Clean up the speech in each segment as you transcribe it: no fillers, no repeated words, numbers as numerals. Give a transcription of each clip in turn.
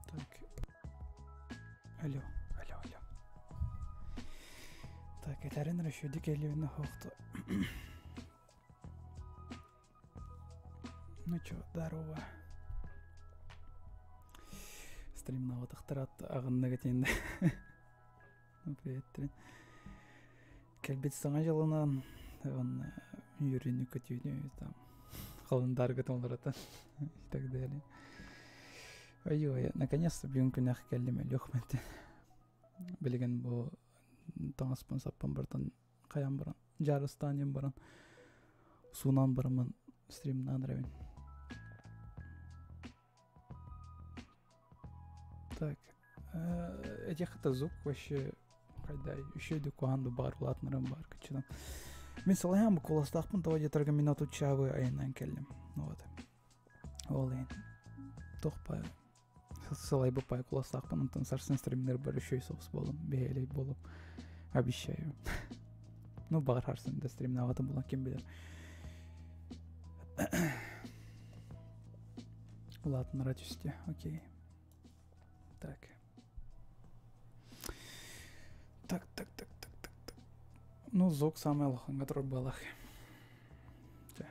Так. Алло, алло, алло. Так, этэрин Рашиди келлибин хоохто. Ну чё, здорово. Стримнаватахтарат аҕынныгы тиэнде. Ну, привет, Кэлбит саҥа дьылынан уонна үөрүүнү көтүүнү там халындааргытын уларытан и так далее. Ой-ой, наконец-то бүгүн күнэх кэллим өлүөхмэттэн. Билигин бу таҥаспын саппын бартан хайан баран дьаарыстаан баран суунан бараммын стримнаан эрэбин. Так, этих это звук вообще хайдай еще иди куһаан баар улаатынарым баар кыччынан. Мин салайаан бу куоластаахпын тоҕо диэтэргэ мин отуччаабы айаннаан кэллим. Вот. Ол иһин туох ба сылайбыт куоластаахпын онтон сарсын стримнер бар еще и соус буолум биһиэлэй буолум обещаю. Ну баҕар харсын да стримнаабатым буолан ким билэр. Улаатыннара түстэ. Окей. Так. Так, так, так, так, так, так. Ну, звук самый улахаҥҥа турар буолах. Чэ.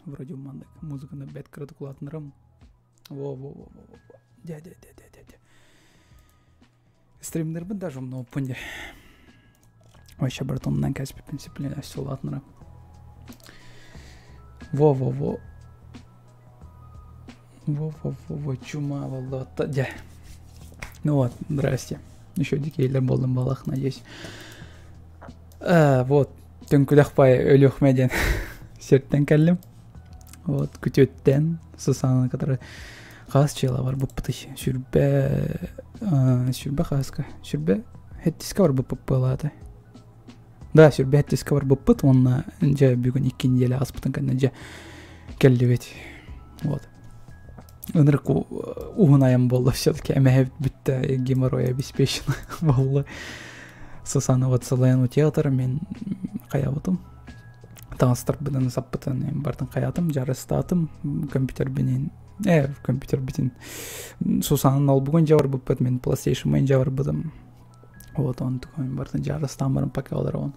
Вроде маннык музыканы бэт кыратык улаатыннарым. Во-во-во-во-во. Дя, дя, дя, дя, дя, дя. Стримнербин даже умнуоппун дии. Вообще братонунан кэспиппин сиплин өссө улаатыннарам. Во-во-во. Во-во-во-во, чума воллоотта дьэ. Ну вот, здрасте. Еще дикейлер болдум балах, надеюсь. А, вот, түҥкүлэх пай Өлүөхмэ диэн сиртэн кэллим. Вот, күтүөттэн Сусана, который хаас чыла бар буппутый. Сүрбэ, сүрбэ хааска, сүрбэ хэттиска бар буппут Да, сүрбэ хэттиска бар буппут, уонна дьэ бүгүн икки неделя ааспытын кэннэ дьэ кэллибит. Вот. Ынырык уһун айан буолла все-таки эмэһэ бүттэ геморрой обеспечен буолла. Сусана вот сылайан театр мен хаябытым. Таҥастарбытын саппытын бартын хаятым, жарыстаатым компьютербинин компьютербитин Сусанын олбугун жабырбыппыт мен PlayStation жабырбытым. Вот он такой бартын жарыстаан баран пока олорон.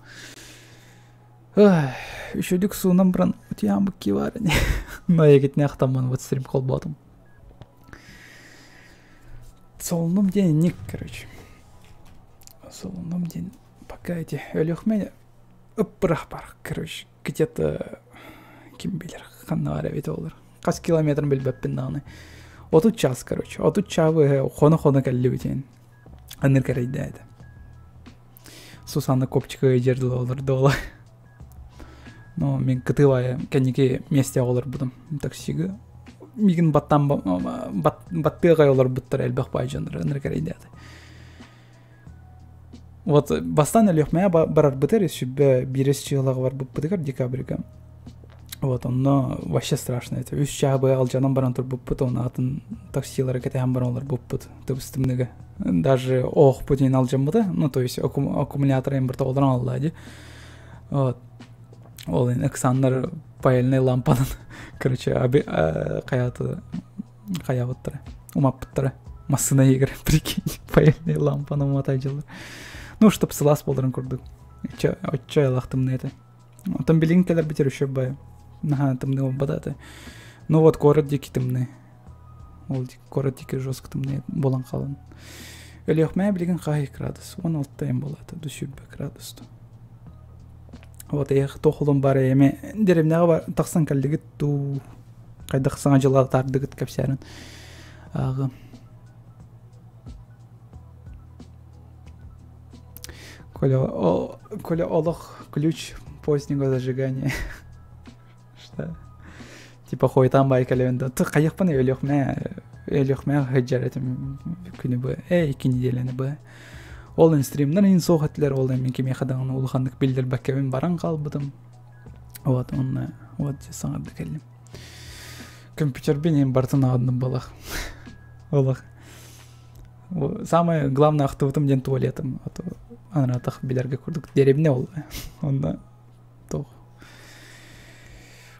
Үчүгдүк суунан баран утуйаан букки бар Но эгитине ахтамман вот стрим холботум. Солунум день ник, короче. Солунум день пока эти Өлүөхмэ ыппырах бар, короче, где-то ким билэр ханна баар эбит олор. Хас километрын билбэппин даҕаны. 30 час, короче. 30 чаабы хоно-хоно кэллибитин. Аныр кэрэйдээти. Сусанна копчика жердил олор дола. Но мен кытылая кэнники месте олорбутум таксига. Мигин баттан баттыга олорбуттар элбэх баайжандар ыныр кэрэйдээти. Вот бастан Өлүөхмэҕэ барарбытыгар сүбэ биирес чыылаҕа барбыппытыгар декабрьга. Вот, онно вообще страшно это. Үс чаа быа алдьанан баран турбуппут, оны атын таксилары кэтэһэн баран олорбуппут тыбыс-тымныга. Даже оохпут иин алдьаммыта, ну, то есть аккумулятор бір тоғылдыран алла ди. Вот. Ол ин ыксаннар паяльный лампанан, короче, хайаты хайабыттара, умаппыттара. Массына игр, прикинь, паяльный лампаны уматай дьыллар. Ну, чтоб сылаас болдырын курдук. Оччо айлах тымны это. Оттон билигин кэлэрбитигэр үчүгэй бай. Наһаа тымныы буолбата этэ. Ну вот куорат диэки тымныы. Ол куорат диэки жестко тымныы буолан хаалан. Өлүөхмээ билигин хаһый градус? 16 эм буолаата, ду 20 градус. Вот эйэх туох олом бар эми деревняҕа тахсан кэллигит дуу хайдах саҥа дьылы атаардыгыт кэпсээнин ааҕы. Коля, о, Коля олох ключ позднего зажигания. Что? Типа хойтан бай кэлэбин да хайыахпын өлүөхмэ өлүөхмэ сылдьар этим күнү бу э икки неделяны бу ол стримнар ин суох этилэр ол мин кимиэхэ даҕаны улаханнык биллэрбэккэбин баран хаалбытым вот онно вот саҥарды кэллим компьютербин ин бартын аҕынным балах олох Самое главное ахтыбытым диэн туалетым, а то анаратах билэргэ курдук дэриэбинэ ол. Онно туох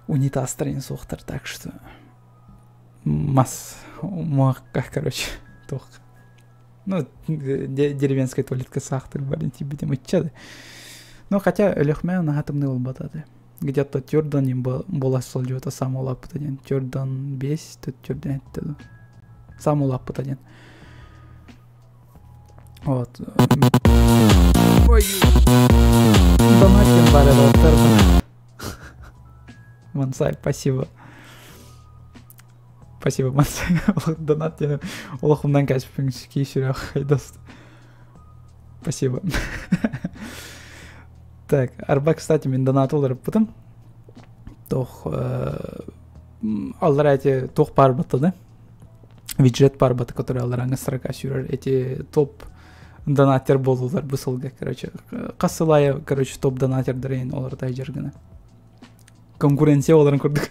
унитазтар ин суохтар, так что мас муахка, короче, туох. Ну, деревенская туалетка саахтыр барин тиийбитим ычча да. Ну, хотя Өлөхмэ наһаа тымныы буолбата да. Где-то төрдөн им буола сылдьыбыта саама улааппыта диэн. Төрдөн бес, төрдөн этте дуу. Саама улааппыта диэн. Вот. Ой, донатим бар Мансай, спасибо. Спасибо, Мансай. Донат диэн олохумнан кэспин кии сүрэх даст. Спасибо. Так, арба, кстати, мин донат олоруппутум. Тох, аллара эти туох баар баттады. Виджет баар бата, который аллараҥа строка сүүрэр. Эти топ донатер буолулар бу сылга, короче. Хас сыл аайы, короче, топ донатердары олор гына. Конкуренция олорон курдук.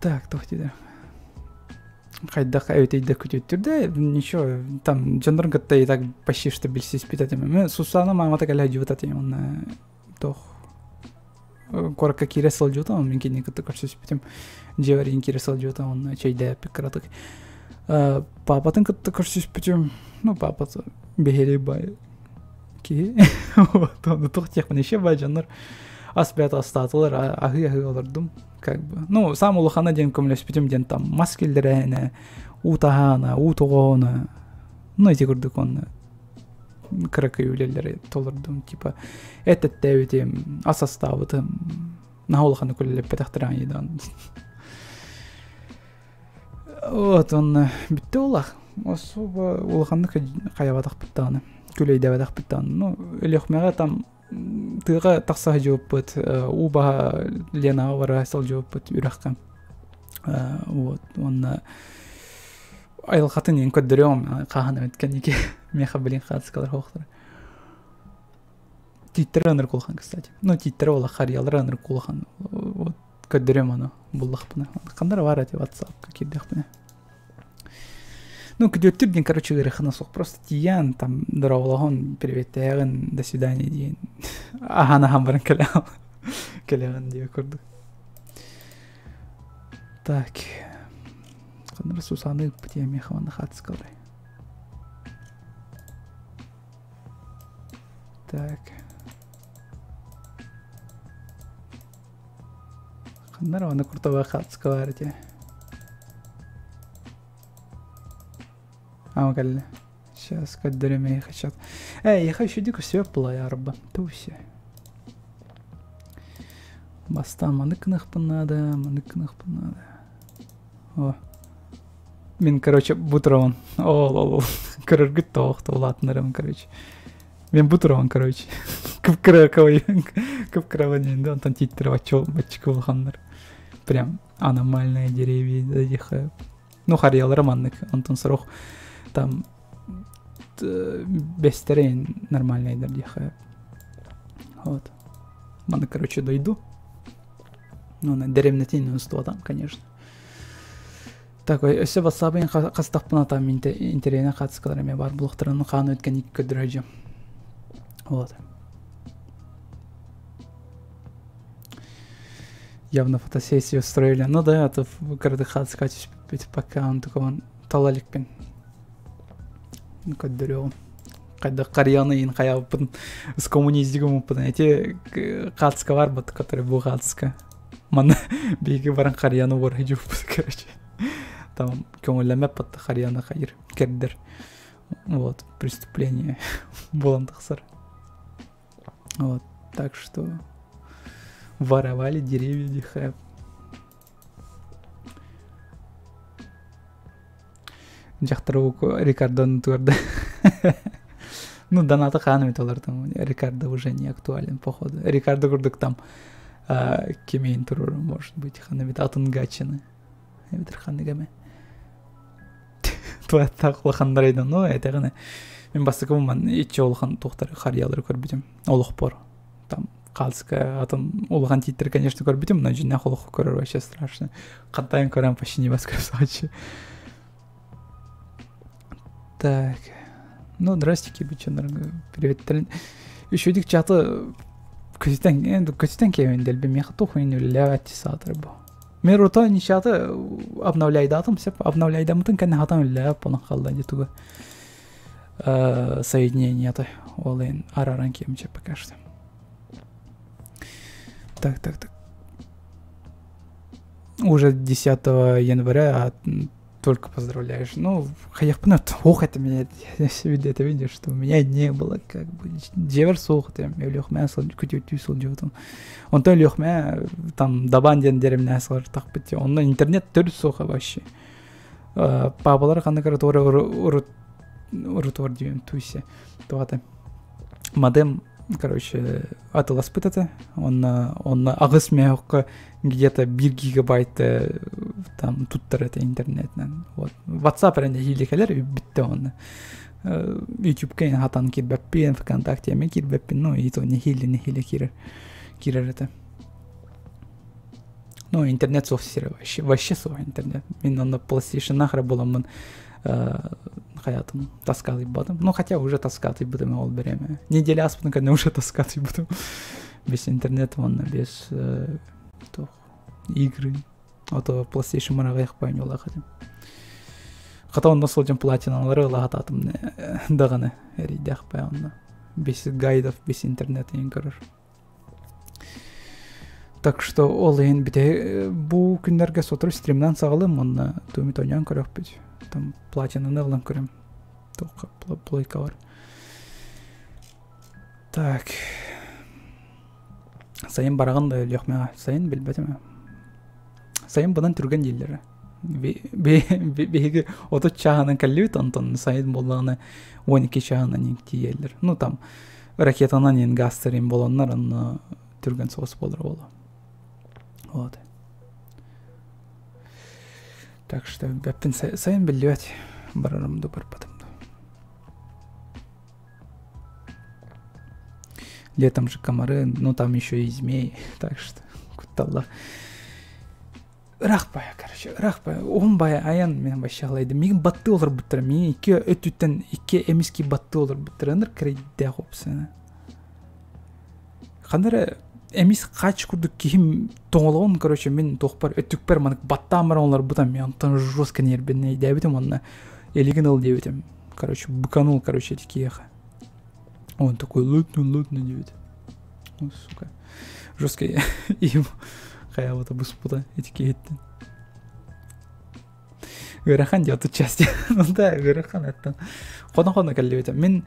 Так, туох диде. Хайдах эбитейдэ күтүттүр да, ничего, там дьоннорун кытта и так почти что билсиспит этим. Мен Сусана маамата кэлэ сылдьыбыт этим, онно туох куоракка киирэ сылдьыбыта, мин кинини кытта көрсүспүтүм. Дьиэбэр иин киирэ сылдьыбыта, онно чэйдээппит кыратык. Папатын кытта көрсүспүтүм, ну, папата биһири бай киһи. Вот, онно туох диэхпин еще бай дьоннор ас бэт астаатылар, аһыы-аһыы олордум. Как бы, ну, саам улахана диэн көмөлөспүтүм диэн там мас киллэрээһинэ, уу таһаана, уу тоҕооһуна, ну, ити курдук онно кыракый үлэлэри толордум. Типа, эт эттээбитим, ас астаабытым, наһаа улаханы үлэлэппэтэхтэрэ айыдан. Вот, онно бүттэ улах. Особо улаханнык хайабатахпыт даҕаны, күлэйдээбэтэхпит даҕаны. Ну, Өлүөхмэҕэ там тыаҕа тахса сылдьыбыппыт, уу баһа Ленаҕа бара сылдьыбыппыт үрэххэ. Вот, уонна айылҕатын иһин көрдөрүөм хаһан эбит кэнники миэхэ билин хаатыскалар суохтара. Тииттэрэ ынырык улахан, кстати. Ну, тииттэрэ уола харыйалара ынырык улахан. Вот көрдөрүөм ону буллахпына. Ханна баар эти WhatsApp-ка киирдэхпинэ. Ну, күтүөттүр диэн, короче, ыарахана суох. Просто тиийэн, там, дорооболоһон, приветтээгин, до свидания диэн. Аһаан-аһаан баран кэлэҕин. Кэлэҕин диэ курдук. Так. Ханна Сусаны ыппыт миэхэ манна хаатыскалай. Так. Ханна эрэ манна куртовая хаатыска баар этэ. Ама кэллэ. Сейчас көрдөрүм эйиэхэ сейчас. Э, эйиэхэ үчүгэй көстүбэт буолла арба. Туся. Бастаан маннык гыныахпын наада, маннык гыныахпын наада. О. Мин, короче, бу турабын. Ол, ол, ол. Көрөргүт тоох улаатынарым, короче. Мен бу турабын, короче. Кып-кыра кып-кыра диэн да, онтон тииттэрэ баччыка улаханнар. Прям аномальные деревья, да, Ну, харыйалара маннык. Онтон сорох там бэстэрэ нормальныйдар диэхэ. Вот. Маны, короче, дойду. Ну, на дэриэбинэтин устуотам, конечно. Так, өссө ватсабын хастахпына там интернет хаатыскалар эмиэ баар блогтарын хаан өткөн көрдөрөдьүм. Вот. Явно фотосессию устроили. Ну да, это кырдык хаатыска түспүт пока он такой тала иликпин. Көрдөрүөҕүм. Хайдах харыйаны иин хайаабыппын с коммуниздигым уппутун. Эти хаатыска бар бут, который бу хаатыска. Манна биһиги баран харыйаны уорайдьубуппут, короче. Там көҥүллэммэт харыйаны хайыр кэрдэр. Вот, преступление буолан тахсар. Вот, так что воровали деревья дихэ. Дьахтар Рикардоны туорда. Ну, донаты хаан эбит олор там. Рикардо уже не актуален, походу. Рикардо курдук там кимейин туруру, может быть, ханна эбит атын гачины. Эбитер ханнык эмэ. Туаттаах улаханнар ну, этэҕинэ. Мин бастакы иччи улахан туохтары харыйалары көрбүтүм. Олохпор. Там хаалыска атын улахан тииттэр, конечно, көрбүтүм, но дьиҥнээх олох көрөр вообще страшно. Хантайын көрөн почти не воскресачы. Так. Ну, здрасте, кирбиченер. Привет. Үчүгдүк чаты көтүтэн көтүтэн кэбин дэлби миэхэ туох үлэлээбэт саатар бу. Мен рута ничаты обновляйдатым сеп обновляйдамытын кэннэ хатан үлэлээп онон халла дии тугу соединение ол эн араран кемче пока что. Так, так, так. Уже 10 января, а только поздравляешь. Ну, хайахпына ох, это меня, это видишь, что у меня не было, как бы, дьиэбэр суох этим, Өлүөхүмэ күтүөттүү сылдьыбытым. Онтон Өлүөхүмэ там Дабан диэн дэриэбинэ сылдьыбыт. Онно интернет төрүт суох вообще. Папалар ханна туора урут диэн туйсе. Туата. Модем, короче, атыыласпыт этэ. Онно, онно аҕыс мөһөккө где-то 1 гигабайт там туттар это интернетнен. Вот. WhatsApp эрэ нэһиилэ кэлэр бүттэ онно. YouTubeка хатан киирбэппин, ВКонтакте эмиэ киирбэппин, ну и то нэһиилэ нэһиилэ киирэр киирэр это. Ну, интернет суох сирэ вообще, вообще суох интернет. Мин онно PlayStation нахрен буоламмын хаятым таскалыйбатым. Ну, хотя уже таскалыйбытым ол время. Неделя ааспытын кэннэ уже таскалыйбытым. Без интернета, онно без туох, игры. А то PlayStation мараҕайах поймёлах этим. Хата онно сылдьан платиналары ылаатаатым даҕаны эрэйдээх онно. Без гайдов, без интернета иин көрөр. Так что ол иһин бите бу күннэргэ сотору стримнан саҕалым онно туми тонян көрөхпүт. Там платинаны ылан көрөм. Тоққа плойка бар. Так. Сайын бараҕын да Өлүөхүмэҕэ. Сайын билбэтим. Сайын быдан түргэн дииллэр. Биһиги 30 чааһынан кэллибит, онтон сайын буоллаҕына 12 чааһынан тиийэллэр. Ну там ракетанан иэн газтарын болоннор онно түргэн соҕус буолар буолуо. Вот. Так что бэппин сайын биллибэт барарым да барбатым да. Летом же комары, ну там еще и змеи, так что кутталлар. Ыраах баҕайы, короче, ыраах баҕайы. Уһун баҕайы айан мин вообще алайды. Миигин баттыы олорбуттара. Миигин икки өттүттэн икки эмиски баттыы олорбуттара. Ынырык эрэйдээх опсана. Ханна эрэ эмис хач курдук киһим тоҥолоҕун, короче, мин туохпар өттүкпэр манык баттаан баран олорбутам. Мен онтон жестко нервнэйдээбитим уонна илигин ыл диэбитим. Короче, быканул, короче, эти киһиэхэ. Он такой, ладно, ладно, диэбит. О, сука. Жестко им хайаабыта буспута ити киһиттэн. Ыарахан дии отуччасти. Ну да, ыарахан это. Хоно-хоно кэллибитим. Мин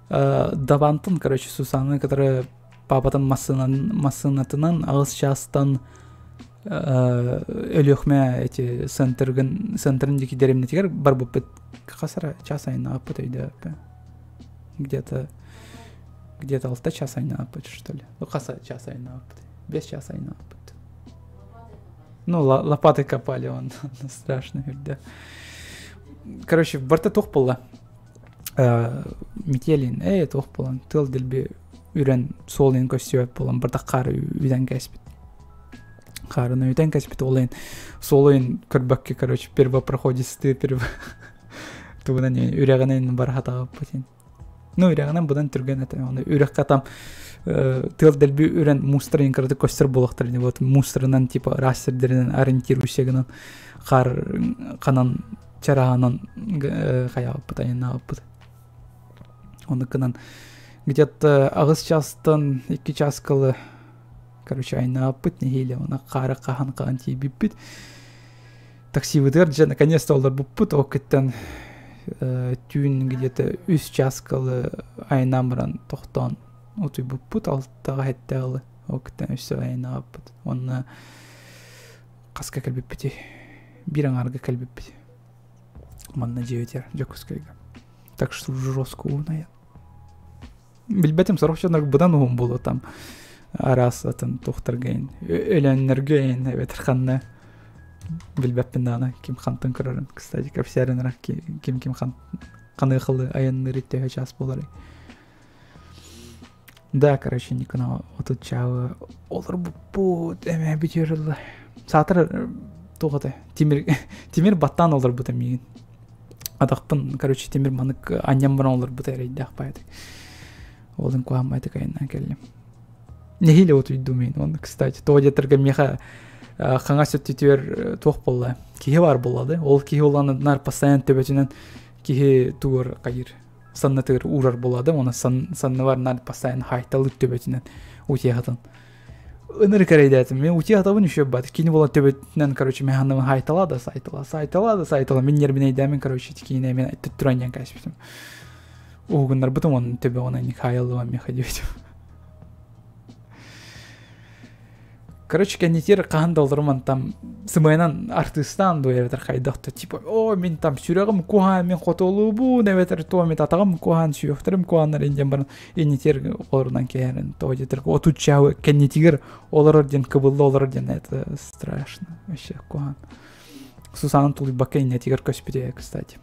Дабантан, короче, Сусаны, которая папатын массыынатынан аҕыс чаастан Өлүөхүмэ эти центргын центрын диэки дэриэбинэтигэр барбыппыт хас эрэ час айаннаабыппыт өйдөөбүппүн. Где-то где-то алта час айаннаабыппыт что ли. Ну хас час айаннаабыппыт. 5 час айаннаабыппыт. Ну, лопатой копали он, страшно, да. Короче, барыта туох буолла. Метелин ээ туох буолан тыал дэлби үрэн суол иһин көстүбэт буолан бардак хаары үтэн кээспит. Хаарынан үтэн кээспит ол иһин суол иһин көрбөккө короче первопроходецтыы перво тугунан үрэҕинэн барахатаҕаппыт иһин. Ну үрэҕинэн быдан түргэн этэ. Оны үрэххэ там тыал дэлби үрэн муустар иһин кыратык көстөр буолуохтар ини вот муустарынан типа ыраас сирдэринэн ориентируйся гынан хаар ханан чарааһынан хайаабыппыт айаннаабыппыт. Оннук гынан где-то аҕыс чаастан 2 чааскалы короче айнаабыппыт нэһиилэ уонна хаары хаһан хаһан тиийбиппит. Таксибытыгар дьэ наконец-то олорбуппут ол кыттан түүн где-то 3 чааскалы айаннаан баран тохтоон утуйбуппут алтаҕа сэттэҕэ ылы ол кыттан өссө айаннаабыппыт уонна хаска кэлбиппитий биир аҥаарга кэлбиппит манна дьиэбитигэр Дьокуускайга так что жестко уунайан билбэтим сорох дьоннор быдан уһун буолуо там араас атын туохтарга ин өлөөннөргө ин эбэтэр ханна билбэппин даҕаны ким хантан көрөрүн кстати кэпсээрин ким ким ханыахалы айанныыр төһө чаас буоларый Да, короче, Никона 30 чаҕы олорбуппут эмэ бүтүөр Саатар туох этэ тимир тимир баттаан олорбута миигин. Атахпын, короче, тимир манык анньан баран олорбута эрэйдээх баайдык. Олын куһааммайтык айаннаан кэллим. Нэһиилэ утуйдум мин оны, кстати. Тоҕо диэтэргэ миэхэ хаҥас өттүтүгэр туох буолла? Киһи баар буолла да. Ол киһи улааннар постоянно төбөтүнэн киһи тугар хайыр саннатыгар уурар буолла уонна санныбар наар постоянно хаайталыыр төбөтүнэн утуйаһытын ынырык эрэйдээтим мен утуйаһытабын еще бат кини буолан төбөтүнэн короче мен ханнабын хаайтала да сайтала сайтала да сайтала мин нервинэйдээмин короче кине мен төттүрэн диэн кээспитим уһугуннарбытым онно төбөҕүнэн Михаилова меха диэбитим. Короче, кэннитигэр хаһан да олоруман там сымыйанан артыыстаан дуо эбэтэр хайдах да типа о мин там сүрэҕим куһаан мин хотуолуубун эбэтэр туо мин атаҕым куһаан сүһүөхтэрим куһааннар диэн баран иннитигэр олорунан кэһэрин тоҕо диэтэр 30 чаһы кэннитигэр олорор диэн кыбылла олорор диэн это страшно вообще куһаан Сусанын тулуйбакка иннитигэр көспүтэ кстати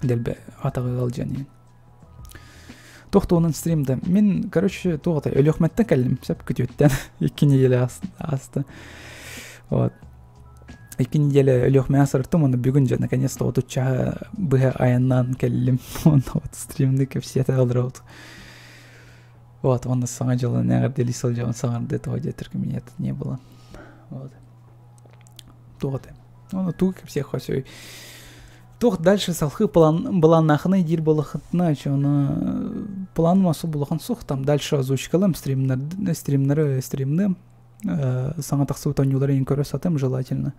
дэлби атаҕы ыалдьан иһин. Туох туһунан стримда? Мин, короче, туох это, Өлүөхмэттэн кэллим, сөп күтүөттэн. 2 неделя ааста. Вот. 2 неделя Өлүөхмэҕэ сырыттым, уонна бүгүн дьэ наконец-то 30 чаһы быһа айаннаан кэллим. Уонна вот стримни кэпсиэтэ олоробут. Вот, уонна Саҥа дьылын эҕэрдэлии сылдьабын саҥардыы тоҕо диэтэргэ меня тут не было. Вот. Туох это? Уонна тугу кэпсиэх сөй. Туох дальше салхыы план былааннаахына диир буолахытына ону планым особо улахан суох там дальше озвучкалыам стримнар стримнары стримныам саҥа тахсыбыт оонньуулары иһин көрө сатыам желательно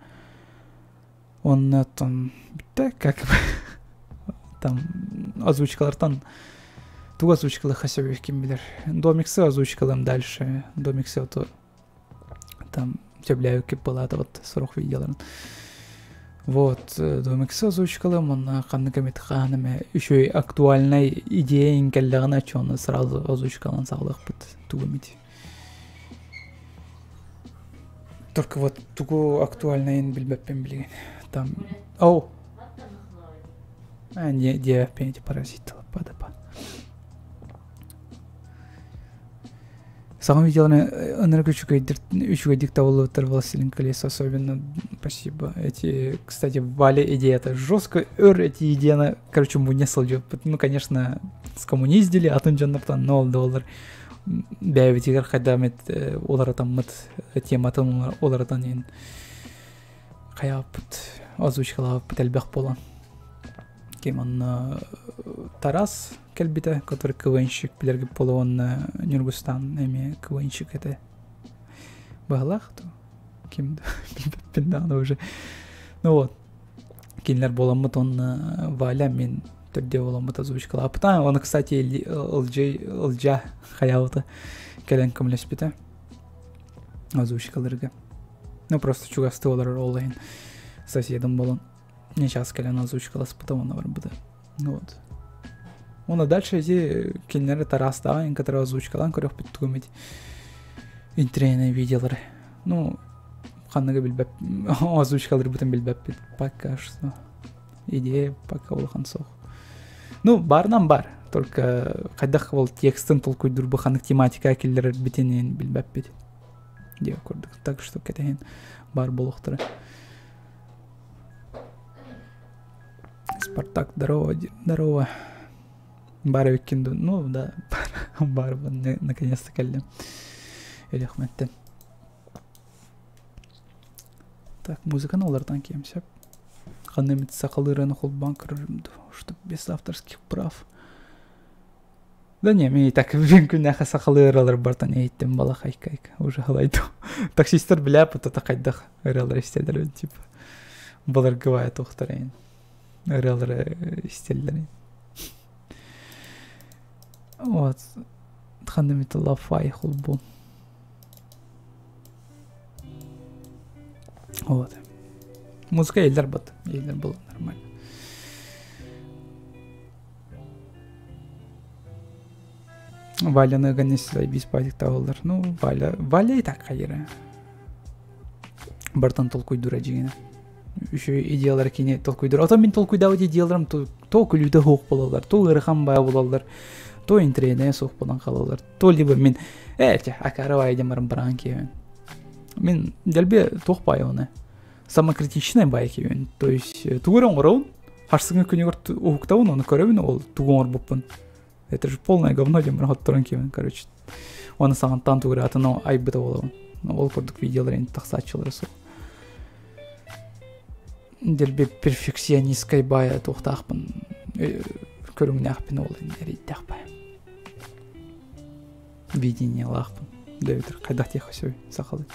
уонна там бүттэ как бы там озвучкалартан тугу озвучкалыахха сөбүй ким билэр Домиксы озвучкалыам дальше Домиксы ото там сөбүлээбиккит буолаата вот сорох видеоларын вот Домиксы озвучкалыам уонна ханнык эмит хаһан эмэ үчүгэй актуальнай идея кэллэҕинэ оччоҕуна сразу озвучкалаан саҕалыахпыт тугу эмит только вот тугу актуальнайын билбэппин билигин там оу а не диэбэппин эти паразит падапа Саҥа видеолары ынырык үчүгэйдик үчүгэйдик табыллыбыттар «Властелин колец» особенно спасибо. Эти, кстати, Валя идеята жестко өр эти идеяны, короче, мунньа сылдьыбыппыт. Ну, конечно, скоммуниздили атын дьоннортон, но ол да буоллар бэйэбитигэр хайдах эмит уларытаммыт тематын уларытан иһин хайаабыппыт озвучкалаабыппыт элбэх буолан. Ким онно Тарас кэлбитэ, который КВНщик билэргит буолуо уонна Ньургустан эмиэ КВНщик этэ. Быһалаах то ким да билбэппин даҕаны уже. Ну вот. Кинилэр буоламмыт уонна Валя мин төрдүө буоламмыт озвучкалаабыта. Оны, кстати, Ылдьый Ылдьа хайаабыта кэлэн көмөлөспүтэ озвучкаларга. Ну, просто чугастыы олорор ол иһин соседом буолан не час кэлэн озвучкаласпыта уонна барбыта. Ну вот. Уонна дальше эти кинилэри Тарастааҕы которые озвучкалаан көрүөхпүт тугум ити интриэнэ видеолары. Ну, ханныгы билбэп озвучкаларбытын билбэппит пока что. Идея пока улахан суох. Ну, баарынан баар. Только хайдах ол текстын толкуйдуур бу ханнык тематика киллэрэрбитин билбэппит. Диэ курдук. Так что кэтэһин баар буолуохтара. Спартак, здорово, здорово. Баар эбиккин дуу? Ну, да, баар наконец-то кэллим. Өлүөхмэттэн. Так, музыканы олортон киэм сөп. Ханна эмит сахалыыраны холбоон көрөрүм дуу, чтоб без авторских прав. Да не, мен и так бүгүн күннээхэ сахалыы ырыалар бартан иһиттим балах айка-айка уже халайдым. Таксистар билээп это хайдах ырыалар истэллэр типа былыргы туохтар эйин ырыалары истэллэр. Вот. Ханна эмит лафай холбу. Вот. Музыка еллер бат. Еллер было нормально. Валяны ыган бис патик табыллар. Ну, Валя, Валя и так хайыра. Бартан толкуйдура дьиҥинэ. Үчүгэй идеялар кини толкуйдур. Ото мин толкуйдаабыт идеяларым то, то күлүүтэ суох буолаллар, то ыарахан баа буолаллар, то интэриэһинэйэ суох буолан хаалаллар, то либо мин ээ чэ акаарабай диэн баран бараан киэбин. Мин дэлби туох баайа оны самокритичный баай киэбин. То есть тугу эрэ оҥоробун, харсыҥҥы күнүгэр уһуктабын, ону көрөбүн, ол тугу оҥорбуппун. Это же полное говно диэн баран хотторон киэбин, короче. Оны саҕантаан тугу эрэ атын айбыта буолабын. Ол курдук видеолар эн тахсааччылара суох. Дэлби перфекционисткай баайа туохтаахпын көрүҥнээхпин ол эрийдээх баайа. Видениелаахпын. Дэбитер хайдах диэххэ сөбүй сахалыы.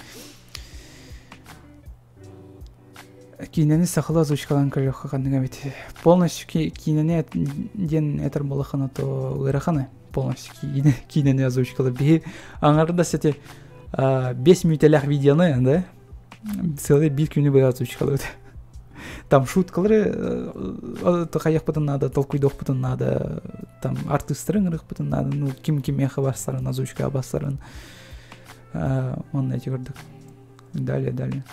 Киинэни сахалыы озвучкалаан көрүөххэ ханнык эбит. Полностью киинэни диэн этэр буоллаххына то ыараханы полностью киинэни озвучкалар. Биһи аҥардас эти 5 мүнүүтэлээх видеоны, да, целый биир күнү быһа озвучкалабыт. Там шуткалары хайыахпытын наада, толкуйдуохпутун наада, там артыыстары ыҥырыахпытын наада, ну ким кимиэхэ барсарын, озвучкаҕа барсарын. Онно эти курдук. Далее, далее.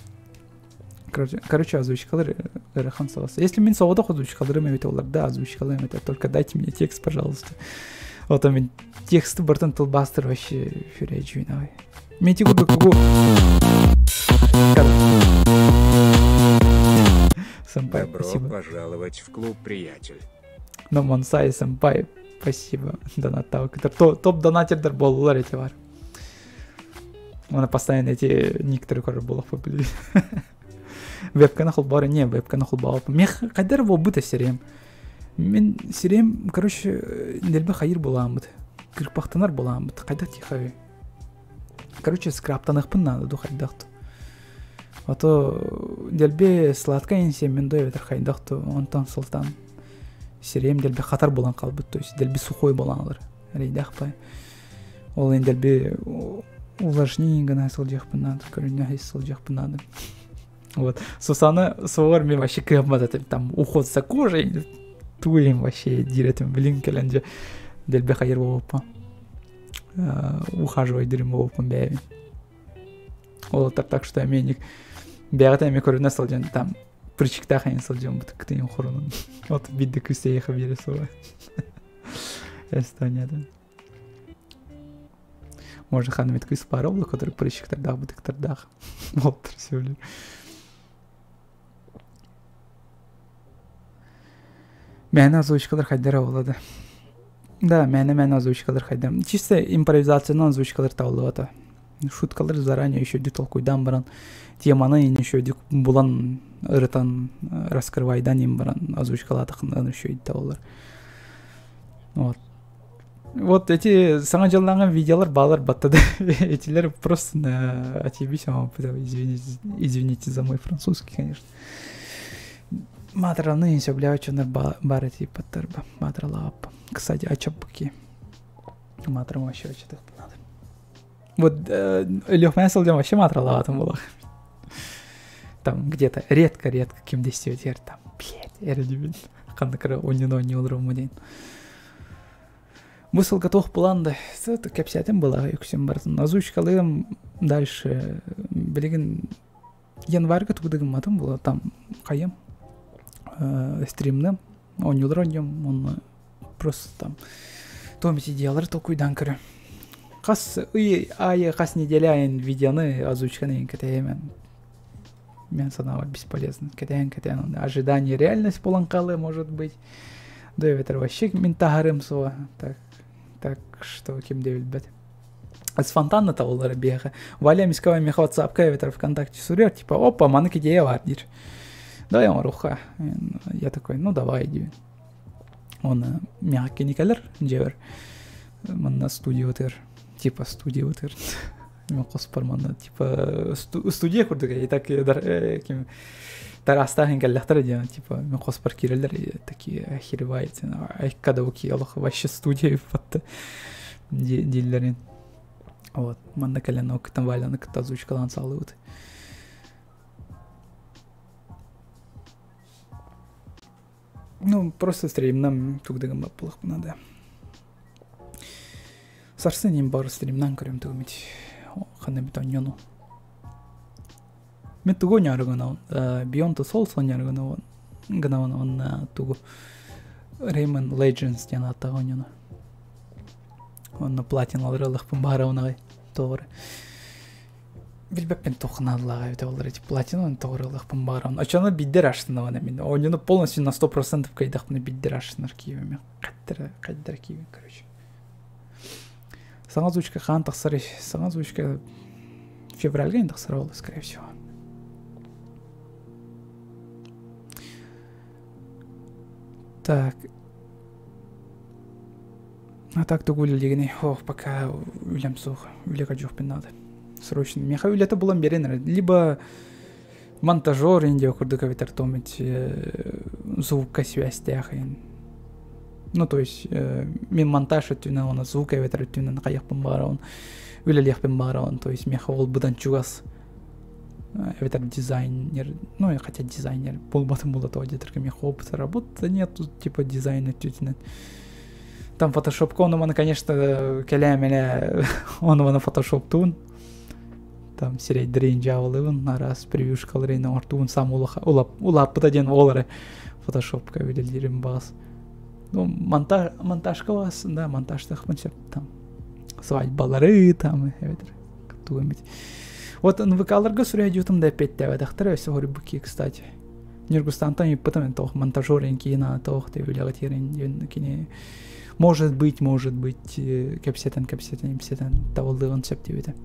Короче, короче озвучкалар ыарахан соҕус. Если мин соҕотох озвучкаларым эбит олар, да, озвучкаларым это только дайте мне текст, пожалуйста. Вот мин тексты бартан тылбаастыр вообще фүрэ давай. Мен ити курдук тугу Сэмпай, Добро спасибо. пожаловать в клуб, приятель. Но Монсай, сэмпай, спасибо. Донаттау. Топ-донатердер буоллулар эти бар. Оны постоянно эти никторы көрөр буолуох билли. Вебканы холбоор не, вебканы холбообоппун. Мех хайдар буолбута сирэйим. Мин сирэйим, короче, дэлби хайыр буолааммыт. Кырпахтанар буолааммыт. Хайдах тихо Короче, скраптаныахпын наада ду хайдах А то дэлби сладкай инсиэммин дуу эбэтэр хайдах онтон сылтаан сирэйим дэлби хатар буолан хаалбыт, то есть дэлби сухой буолан ылар. Эрэйдээх бай. Ол иһин дэлби увлажнение гына сылдьыахпын наада, көрүннэх ис сылдьыахпын наада. Вот. Сусана суоҕар мен вообще кыаммат этим. Там уход за кожей, туйм вообще диир этим. Блин, кэлэн дьэ дэлби хайыр буолбуппун. Ухаживай дирим буолбуппун бэйэбин. Ол так что эмиэ бэйэҕитэ эмиэ көрүнэ сылдьан там причиктаах эйин сылдьан бут кытыйын хорунун. Вот бидде күстэйэхэ биэрэ суоҕа. Эстониядан. Может, ханна эмит кыыс баара буолуо, который прыщиктардаах, бытыктардаах. Буолтар сөбүлүүр. Мээнэ озвучкалар хайдара буолла да. Да, мээнэ-мээнэ озвучкалар хайдам. Чисто импровизациянан озвучкалар табыллыбата. Шуткалар заранее еще толкуйдаан баран, теманы еще булан ырытан, раскрывайдан им баран озвучкалаатахына еще табыллар. Вот. Вот эти саҥа дьыллааҕы видеолар баалар батта да этилэр просто на отъебись, извините, извините за мой французский, конечно. Матраны сөбүлээбэт баар тииппаттар матралаап. Кстати, ачаппыки. Матрам вообще очатых надо. Вот Өлүөхүмэ сылдьан вообще матралаабатым буолуох. Там где-то редко-редко ким действует там, блядь, эрэ ханнык эрэ онньуну оонньуу диэн. Бу сылга туох булан да кэпсээтим была үксүн барытын озвучкалыым дальше билигин январьга тугу да гымматым була там хайым стримным оонньуулар оонньуом онно Просто там туом идеялары толкуйдаан көрө. Хас ый аайы, хас неделя айын видеоны озвучканы кэтэһэмэн. Мен санаабар бесполезно. Кэтэһэн кэтэһэн ожидание реальность буолан хаалыа может быть. Да эбэтэр вообще мин таһарым суоҕа. Так, так что ким да билбэт. Спонтанно табыллара биһиэхэ. Валя эмискэ миэхэ ватсапка эбэтэр ВКонтакте суруйар, типа, опа, маннык идея баар диир. Давай оҥоруохха. Я такой, ну давай диибин. Уонна миэхэ кини кэлэр дьиэбэр. Манна студиябытыгар, типа студиябытыгар мен хоспор манна типа студия курдук и так ким тараастаах кэллэхтэрэ диэн типа мен хоспор киирэллэр такие охереваете айкка да олох вообще студия батта дииллэрин вот манна кэлэн ол кытта Валяны кытта озвучкалаан саалыбыт ну просто стримнам тугдыгым баппылахпына да сарсын им бар стримнан көрөм тугумит ханна бит онньону мен тугу оонньоору гынабын Beyond the Souls оонньоору гынабын гынабын уонна тугу Rayman Legends диэн ааттаах оонньууну уонна платиналары ылыахпын баҕарабын аҕай тоҕо билбэппин туох наадалааҕа эбитэ буоллар эти платинаны тоҕо ылыахпын баҕарабын оччону биирдэ аштынабын мин оонньууну полностью на 100% кыайдахпына биирдэ аштынар киибим хайдара хайдара киибин короче Саҥа озвучка хаан тахсарый? Саҥа озвучка февральга тахсара буолла, скорее всего. Так. А так тугу үлэлиигиний? Ох, пока үлэм суох. Үлэҕэ дьуохпун наада. Срочно. Миэхэ үлэтэ булан биэрэн Либо монтажер индия курдук эбэтэр томить звукка связьтээх ну то есть мин монтаж өттүнэн уонна звук эбэтэр өттүнэн хайыахпын баҕарабын үлэлиэхпин баҕарабын то есть миэхэ ол быдан чугас эбэтэр дизайнер ну хотя дизайнер буолбатым буолла тоҕо диэтэргэ миэхэ опыта работы нет тут типа дизайн өттүтүнэн там фотошопка ону маны конечно кэлээмэлэ ону маны фотошоптуун там сирэйдэрин дьаабылыбын араас превьюшкаларын оҥортугун сам улааппыта диэн ол эрэ фотошопка үлэлиирим баҕас ну монтаж монтажка баҕас да монтажтаахпын сөп там свадьбалары там эбэтэр тугу эмит вот нвк-ларга суруйа да эппиэттээбэтэхтэрэ өссө хоруйбукки кстати Ньургустантан ыйыппытым тоох монтажер киин тоох деп үлэҕэ тиэрин кини может быть может быть кэпсэтэн кэпсэтэн кэпсэтэн табыллыан сөп диэбитэ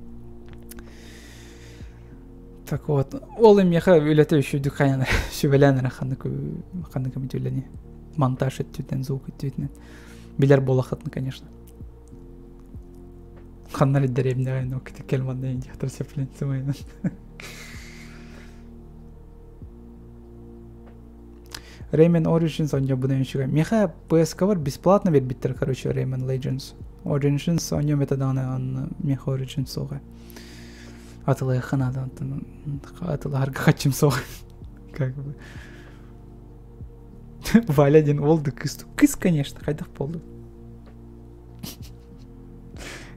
так вот ол эмиэхэ үлэтэ үчүгдүк хайан сүбэлээн эрэ ханнык ханнык эмит үлэни монтаж өттүтүнэн звук өттүтүнэн билэр буолаххытын конечно ханна эрэ дэриэбинэҕэ но кэл манна диэхтэр сөплэн сымайынан Rayman Origins оонньообуна үчүгэй. Миэхэ PS-кабар бесплатно биэрбиттэр, короче, Rayman Legends. Origins оонньуом этэ даҕаны, онно миэхэ Origins суоҕа. Атылыахха наада, онтон атылаһарга хаччым суох. Как бы. Валя диэн уол да кыыс. Кыыс, конечно, хайдах буоллун.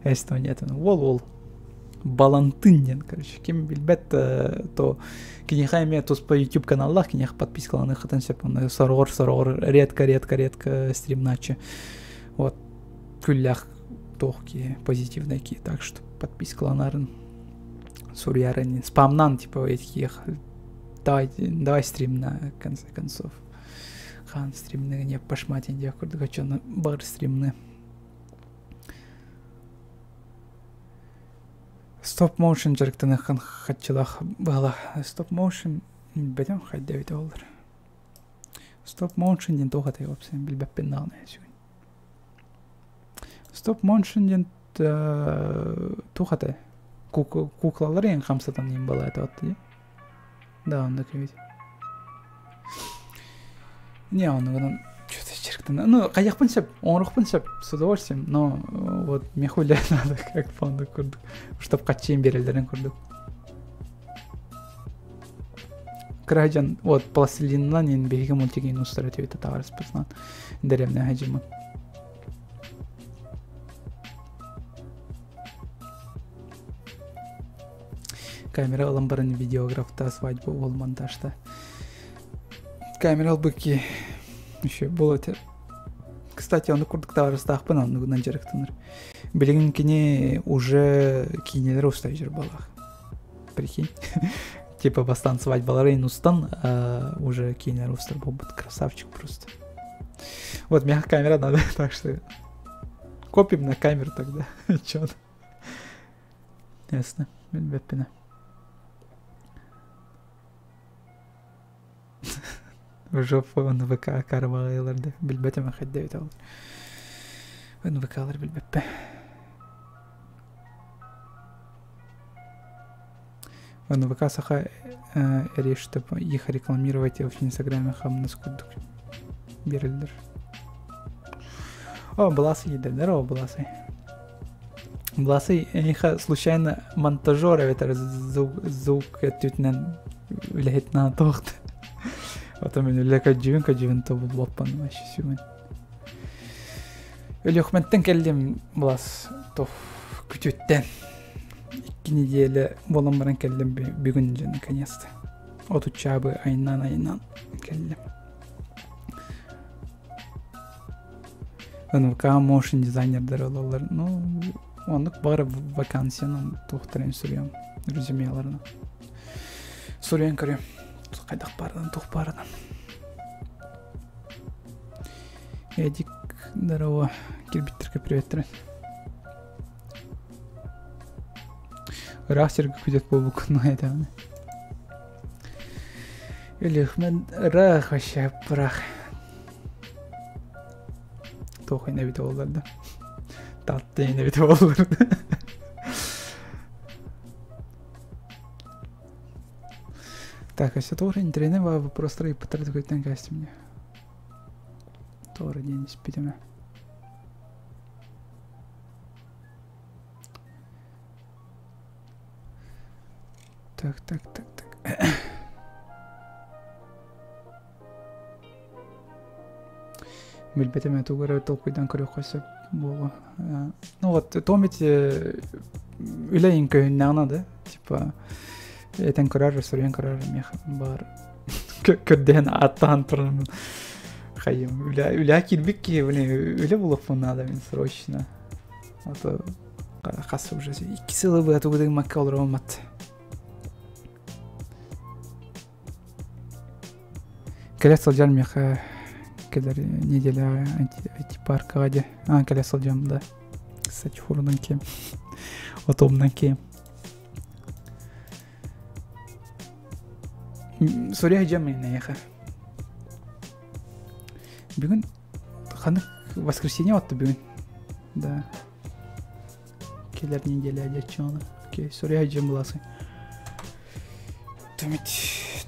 Эстонияттан уол уол Балантын диэн, короче, ким билбэт, то киниэхэ эмиэ туспа YouTube каналлаах, киниэхэ подпискаланыаххытын сөп, онно сороҕор сороҕор редко редко редко стримнааччы. Вот күллээх туох киһи, позитивный киһи, так что подпискаланарын суруйарын спамнан типа этих давай давай стримна в конце концов хаан стримны не пошматин диэх курдук оччону баҕар стримны Стоп моушен дьарыктаныаххын хаччылаах быһалаах. Стоп моушен билбэтим хайда эбитэ буоллар. Стоп моушен диэн туох этэй вообще билбэппин даҕаны сүгүн. Стоп моушен диэн туох этэй? Куклалар иһин хамсатан иһин балаата дии. Да, оннук эбит. Не, оннугунан что-то дьарыктана. Ну, хайыахпын сөп, оҥоруохпун сөп, с удовольствием, но вот миэхэ үлэ надо как фонду курдук, чтоб хаччыйын биэрэллэрин курдук. Кыра дьон вот пластилинынан иин биһиги мультигин устар этибит табаарыспытынан дэриэбинэ хадьыммын. Камера ылан баран видеографта свадьба уол монтажта. Камера ылбыт ки еще было это. Кстати, ону курдук табаарыстаахпын оннугунан дьарыктанар. Билигин кини уже киинэлэр устар балах. Прикинь. Типа бастаан свадьбаларын устан, уже киинэлэр устар буолбут. Красавчик просто. Вот, мне камера надо, так что копим на камеру тогда. Чё? Ясно. Билбэппинэ. В жопу НВК карабаҕайылар да билбэтим хайда эбит ол НВКлар билбэппэ. НВК саха эрэ чтобы их рекламировать в инстаграме хамнас курдук берилдер. О, Бласый да, здорово, Бласый. Бласый эйха случайно монтажер эбэтэр звук өттүтүнэн үлэһит наатоохт. Ото мен үлэ көдьүүн көдьүүн тобулбаппын вообще сүгүн. Өлүөхмэттэн кэллим Блас тоф күтүттэн. Икки неделя буолан баран кэллим бүгүн дьэ наконец-то. Отуччаабы айнаан-айнаан кэллим. НВК motion дизайнердер ылаллар. Ну, оннук бары вакансиянан туохтарын суруйам резюмеларына. Суруйан көрүөм. Хайдах баарынан, туох баарынан. Эдик, здорово. Кирбиттерге приветтирин. Ыраах сиргэ күтет буолбуккун этэмин. Өлүөхмэн ыраах вообще бырах. Туох эбит буоллар да. Таатта эбит буоллар да. Так, а все тоже интернет просто и потратил касте мне. Тоже день спитеме. Так, так, так, так. Билбэтим тугу эрэ толкуйдан көрүөххэ сөп буолуо. Ну вот, Томит үлэ көһүннэҕинэ да, типа этэн көрөр, суруйан көрөр миэхэ баар көрдөһөн ааттаан туран хайым үлэ үлэ киирбит киһи блин үлэ булуохпун наада мин срочно. А то хас уже икки сылы быа тугу гыммакка олороммат. Кэлэ сылдьар миэхэ кэлэр неделяҕа IT-паркаҕа дьэ а кэлэ сылдьам да кстати форунан киэм отомнан киэм Суруйа сылдьам эйиэхэ бүгүн ханнык воскресенье отто бүгүн да кэлэр неделя дьаччону окей суруйа сылдьам буласың Тумит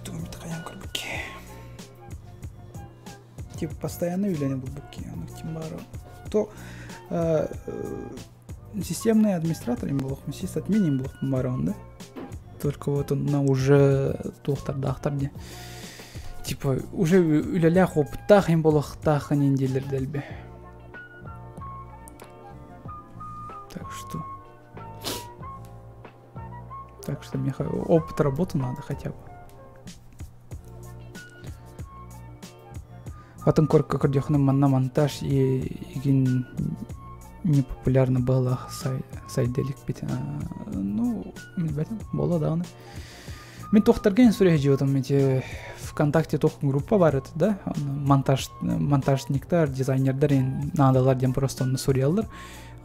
тумит хайан көрбүкки типа постоянно үлэни булбукки аны ким баары то системный администратор им буолуохпун сисадмин им буолуохпун баарыбын да только вот онно уже туохтардаахтар диэн типа уже үлэлээх опыттаах им буолуохтаах дииллэр дэлби так что так что мне опыт работы надо хотя бы Атын корка көрдөхүнэ манна монтаж и игин непопулярно было сайделикпит. Ну, билбэтим, буолла даҕаны. Мин туохтарга суруйа дьиотум эти ВКонтакте туох группа бар это, да? Монтаж, монтажниктар, дизайнердар наадалар диэн просто онно суруйаллар.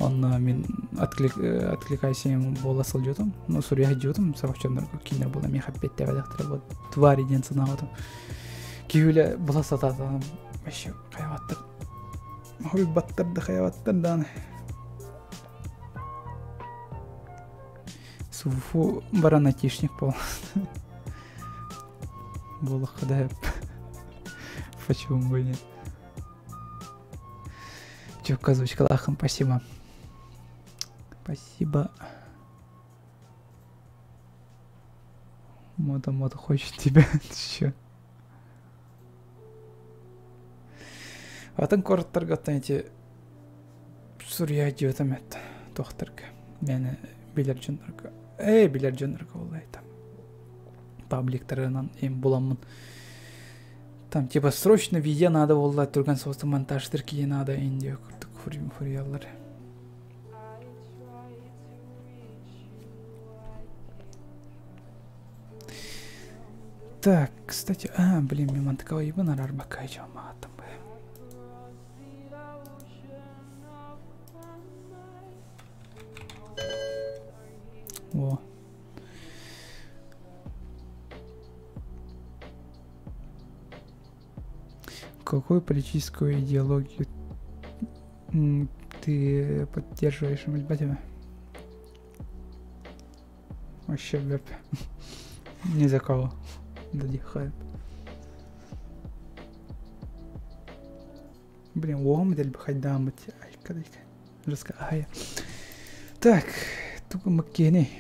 Онно мин отклик, откликайся буола сылдьыбытым. Ну, суруйа сылдьыбытым, сорох дьоннорго кинилэр буола миэхэ эппиэттээбэтэхтэрэ вот твари диэн санаабытым. Киһи була сатаатаҕым вообще хайабаттар хоруйбаттар да хайабаттар даҕаны Суфу баран айтишник буол буолуохха да почему бы нет Чё, озвучкалаахын спасибо спасибо Мода, мода хочет тебя. Ты чё? Атын куораттарга оттон ити суруйа диэтим эт туохтарга мээнэ билэр дьоннорго ээ билэр дьоннорго буолла там пабликтарынан им буламмын. Там типа срочно видео надо буолла түргэн соҕустук монтажтыр киһи надо индия курдук фурияллар. Так, кстати, а, блин, мен мантыкаба ибын арар бакай жамаатым бы. О. Какую политическую идеологию ты поддерживаешь, Мальбатина? Вообще, веб. Ни за кого. Дадихает. Блин, уом дэлби хайдааммыт айка жеска ахая. Так, туга маккени.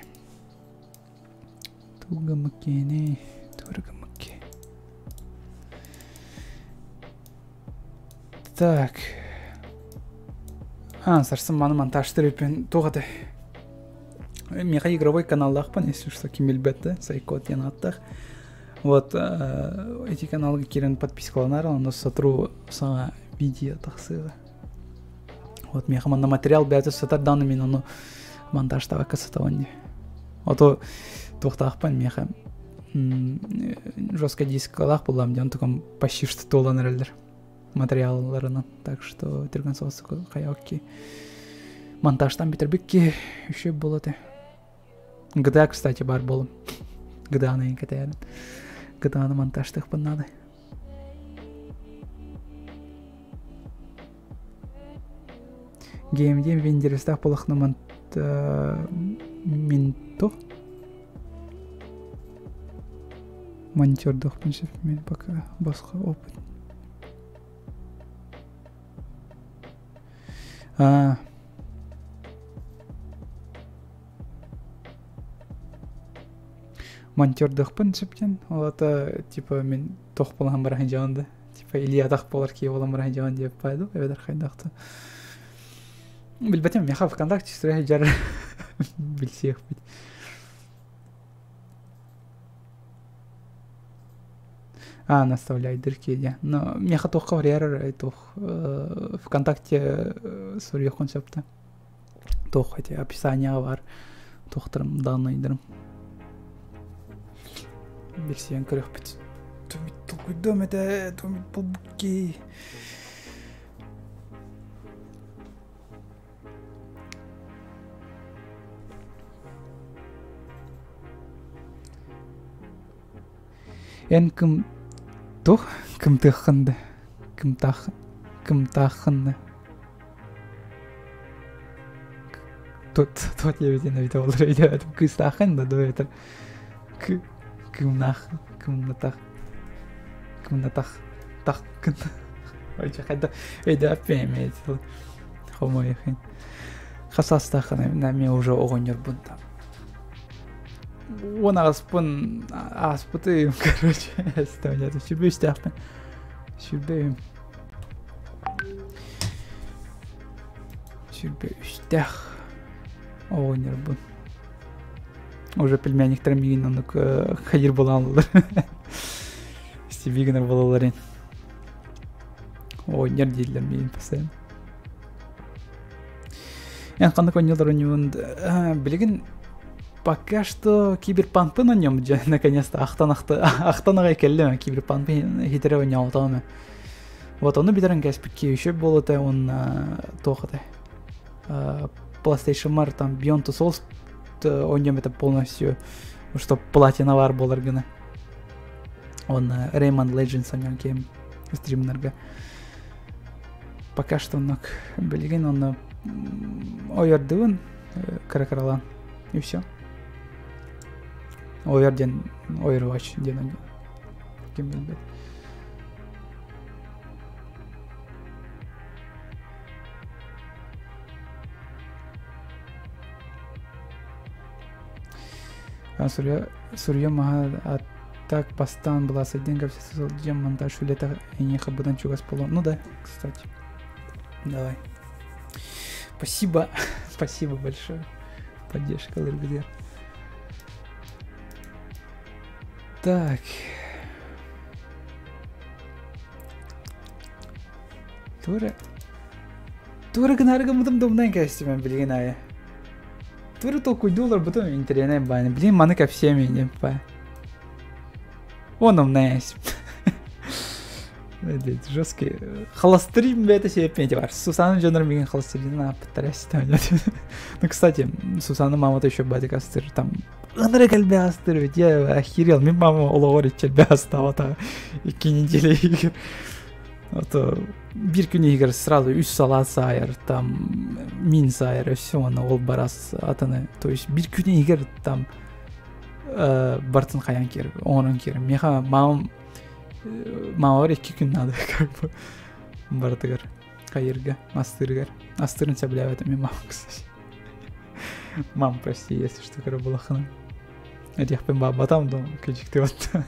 Туга маккени. Туга макки. Так. А, сарсын маны монтажтыр тугаты. Миха игровой каналлаахпын, если что, ким билбэт, Сайкот диэн ааттаах. Вот, эти каналга киирэн подпискаланаар, онно сотору саҥа видео тахсыаҕа. Вот, миэхэ манна материал бэйэтэ сытар даҕаны мин ону монтажтаабакка сытабын дии. Ото туохтаахпын миэхэ жесткий дискалаах буллам диэн тукам почти что туолан эрэллэр материалларынан. Так что түргэн соҕус хайа окей. Монтажтан бүтэрбикки еще буолла GTA, кстати, бар буолум. GTA-ны кэтэһэрин. GTA-ны монтажтыахпын наада. Геймдиэн виндерестаах буолахна монт минто монтердохпун сөп мен пока босхо опыт. А, монтердыхпын сөптен ол ата типа мен тох болан баран жаанды типа Ильядах болар кие болан баран жаан деп пайду эбедер хайдахты билбетем меха ВКонтакте сүрэ жар билсиэхпит. А, наставляй дырки, Но меха тохка варьяр туох ВКонтакте суруйуоххун сөптө. Туох эти описание бар. Туохтарым данныйдырым. Билсиэн көрөхпүт. Толкуйдуом этэ, тумит булбукки. Эн кым туох кымтыаххын да кымтаах кымтааххын да Тут тут диэбитин эбитэ буолар өйдөөтүм кыыстааххын да дуо эбэтэр кымнаах кымнатах кымнатах тахкын ойча хайда өйдөөппүн эмиэ хомойхин хасастааххын мен уже оҕонньорбун там уон аҕыспын ааспытым короче сүрбэ үстээхпин сүрбэ сүрбэ үстээх оҕонньорбун уже племянниктар миигин оннук хайыр буолааллар стиви гынар буолаллар оҕонньор дииллэр миигин постоянно эн ханнык оонньуулар оонньуубун билигин пока что киберпанкпын оонньуом дьэ наконец-то ахтан ахтан аҕай кэллим киберпанкпын хитэрэ оонньообутаҕым вот ону бүтэрэн кээспикки еще буолута уонна туох этэй PlayStation там Beyond Two Souls оонньуом это полностью что платина бар буолар гына уонна Rayman Legends оонньоон киэм стримнарга пока что оннук билигин онно ойордубун кыра-кыралаан и все ойор диэн Overwatch диэн ким билбэт Суруйа маһа а так бастаан былаасайдыын кэпсэтэ сылдьан монтаж үлэтэ эйиэхэ быдан чугас буолуо. Ну да, кстати. Давай. Спасибо. Спасибо большое. Поддержка ЛРБДР. Так. Тура Тура гынаары гыммытым думнан кэстим мен билигин айы. Тура толкуйдуу олорбутум интэриэнэй бааны. Билигин маны кэпсиэм диэн баа. Оном найс. Жесткий. Холострим бэйэтэ сиэппин бар. Сусана дьонор миигин холострин ааппыттара Ну, кстати, Сусана мамата еще батик астыр. Там ынырык элбэх астыр ведь я охерел. Мин мама олоҕор иччэлбэх астаабата икки неделя иһигэр. А биир күн иһигэр сразу үс салаат саайар, там мин саайар, все аны ол барас атыны. То есть биир күн иһигэр там бартын хайан киэр, оҥорон киэр. Миэхэ мамам мамабар икки күн надо как бы барытыгар хайырга, астырыгар. Астырын сөбүлээбэтим мин мамам, кстати. Мам, прости, если что, кыра булахына. Этиэхпин баабатам да кыдьыкты батта.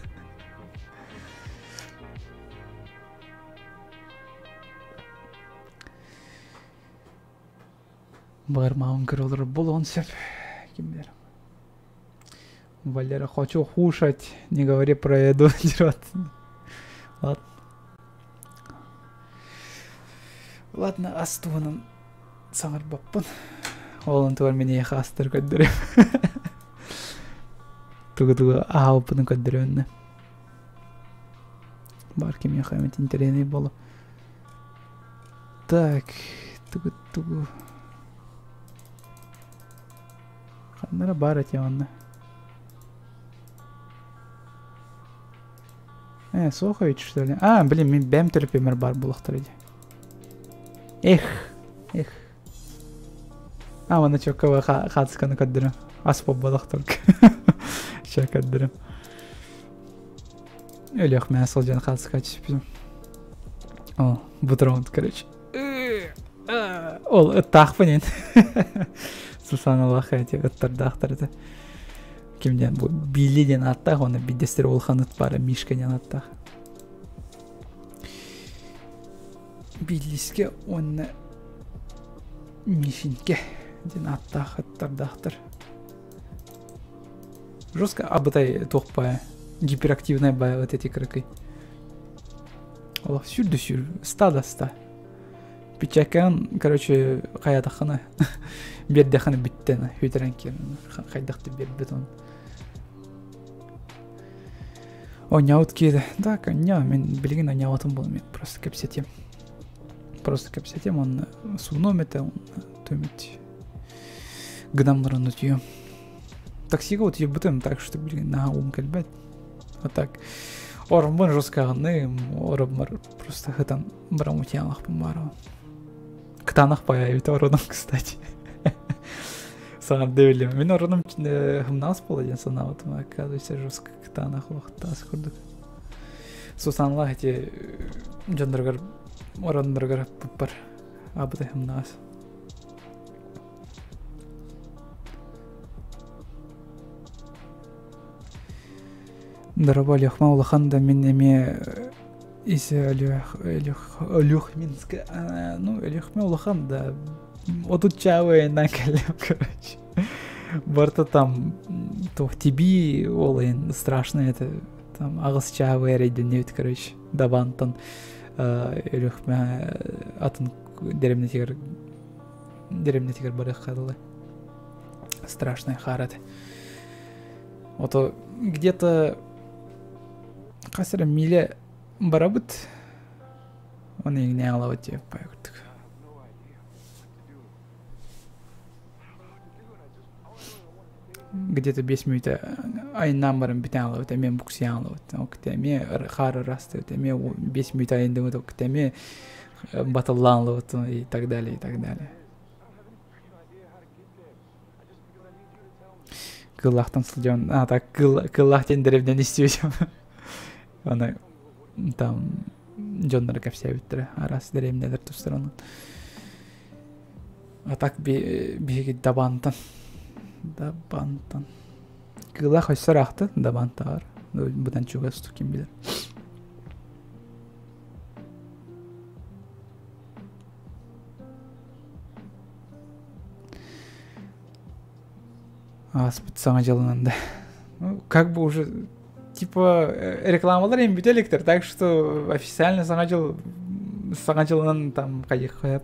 Баар мамам көрө олорор буолуон сөп. Ким билэр. Валера, хочу кушать, не говори про еду. Ладно. Ладно, ас туһунан саҥарбаппын. Ол онтугар мин эйиэхэ астары көрдөрүөм. Тугу-тугу аһаабыппытын көрдөрүөннэ. Бар кимиэхэ эмит интэриэһинэй буолуо. Так, тугу-тугу. Ханна эрэ баар этэ онно. Э, суох эбит что ли? А, блин, мин бэм төлөпүөмэр баар буолуохтара дии. Эх, эх. А, манна чоккова хаатысканы көрдөрөм. Ас буолбатах только. Ща көрдөрөм. Өлүөх мээ сылдьан хаатыска түспүтүм. О, бутерброд, короче. Ол ыттаахпын ин. Сусаналаах эти ыттардаахтар этэ. Ким диэн бу Билли диэн ааттаах уонна биирдэстэрэ улахан ыт баара Мишка диэн ааттаах. Биллиске уонна Мишинке диэн ааттаах ыттардаахтар. Жестко абытай туох баайа гиперактивная баайа вот эти кыракый. Олох сүр да сүр, ста да ста. Пичакан, короче, хайатаххына биэрдэххинэ бүттэн хүтэрэн киирэн хайдах да биэрбит он. Онньообут киирэ. Так, онньоо, мин билигин онньообутум буолуом, мен просто кэпсэтиэм. Просто кэпсэтиэм, онно суунуом этэ, төмүт гынамнарын утуйуом. Таксига утуйбутум, так что билигин наһаа уум кэлбэт. А так, ороммун жестко аҕынным, ороммор просто хытан баран утуйаалахпын баарабын. Кытаанах баайа эбит ороном, кстати. Саҥарды билим. Мин ороном хымнаас буола диэн санаабытым, оказывается, жестко кытаанах олохтаас курдук. Сусанлаах ити дьонноругар оронноругар аппыппар абытай хымнаас. Дороба Өлүөхмэ улахан да мин эмиэ ис Өлүөх Өлүөх Өлүөхминск ну Өлүөхмэ улахан да отут чаабы айаннаан кэллим короче барыта там туох тибии ол айан страшно это там аҕыс чаабы эрэйдэннибит короче Дабантан Өлүөхмэ атын дэриэбинэтигэр дэриэбинэтигэр барыахха дылы страшный хаар этэ Ото где-то хас эрэ миля барабыт. Оны иҥнэ аҕалабыт диэбит баайа курдук. Где-то биэс мүнүүтэ айаннаан баран бүтэн аҕалабыт, эмиэ буксуйан аҕалабыт. Ол кытта эмиэ хаар ырастыбыт, эмиэ биэс мүнүүтэ айанныбыт, ол кытта эмиэ батыллаан ылабыт и так далее, и так далее. Кыыллаахтан сылдьан, а так кыыллаах диэн дэриэбинэни истибитим. Аны там дьонноро кэпсээбиттэрэ араас дэриэбинэлэр тустарынан. А так биһиги Дабантан Дабантан Кыылаах өссө ыраахта Дабантааҕар быдан чугас ким билэр. Ааспыт саҥа дьылынан да. Ну, как бы уже типа рекламалар эм бүтэ иликтэр, так что официально саҥа дьыл Саҥа дьылынан там хайыхха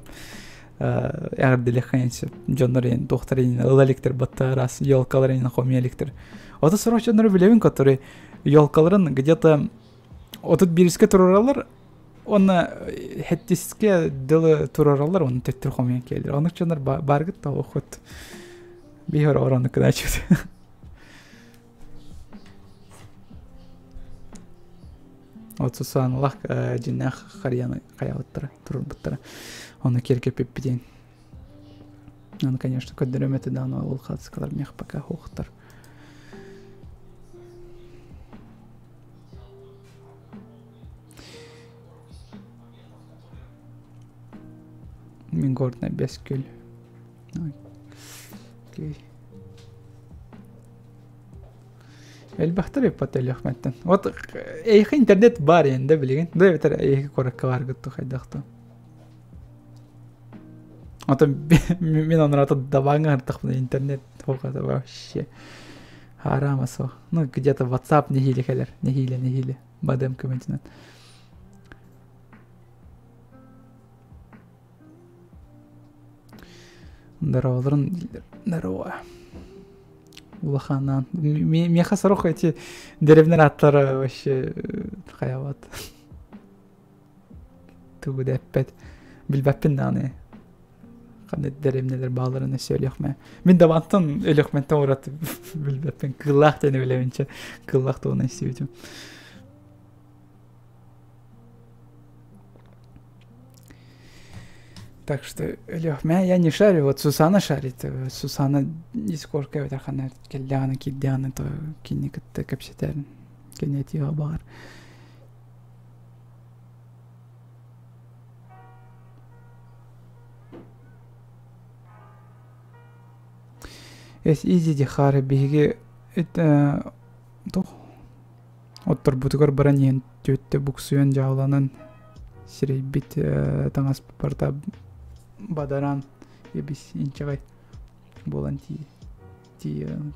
эҕэрдэлиэххэ сөп. Дьоннор ен туохтар ен ыла иликтэр батта араас елкалар ен хомуйа иликтэр. Ото сорох дьоннору билэбин, которые елкаларын где-то 31-ке тураралар, уонна хэттиске дылы тураралар, оны төттөр хомуйан келер. Оннук дьоннор бааргыт да охот. Биһор оронну кыдаачыт. Вот Сусаналах дьиннээх харыйаны хайабыттара, турурбуттара. Оны киэргэппиппитин. Аны, конечно, көрдөрөм этэ да, ол хаатыскалар миэх пока хуохтар. Мин гордно бэс күл. Окей. Элбэхтэр эппат Өлүөхмэттэн. Вот эйхи интернет бар енді билигин. Да эбэтэр эйхи куоракка баргытту хайдахту. Ото мин онрата дабаңа артахпына интернет туохата вообще харама суох. Ну где-то WhatsApp нэһиилэ кэлэр. Нэһиилэ нэһиилэ. Бадым көмөтүнэн. Здороваларын дииллэр. Здорово. Улаханан. Миэхэ сорох эти деревнер аттара вообще хайабат. Тугу да эппэт. Билбэппин даҕаны. Ханна деревнелер бааларын өссө Өлүөхмэ. Мин Давантан Өлүөхмэттэн ураты билбэппин. Кыллаах диэни билэбинчэ. Кыллаах туһунан истибитим. Так что, Лех, я не шарю, вот Сусана шарит. Сусана Дискорка эбэтэр ханна кэллэҕинэ киирдэҕинэ то кини кытта кэпсэтэр кэнэтиэҕэ баҕар. Эс изи дихары биһиги туох Отторбутугар баран иһэн түөттэ буксуйан дьааланан сирэйбит таҥас барыта бадаран ибис инчэҕэй буолан тиийэн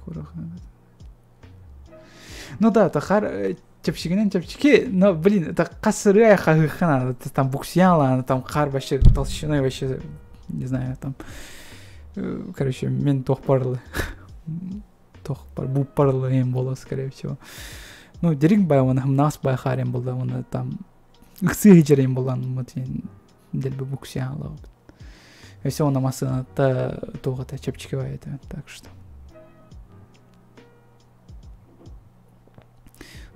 Ну да, это хар чэпчикинэн чэпчики, но, блин, это хас сырыа хаһыахха надо, там буксуйан там хаар вообще толщиной вообще, не знаю, там, короче, мен туох барлы туох буппарлыйын буолуо скорее всего. Ну, дириҥ бай уонна хымнаас бай хаарыйын буолла уонна там ыксыы иһдьэрин буолан мутин дэлби буксуйан ылабыт. Өссө уонна массыыната туох это чэпчэки бай этэ, так что.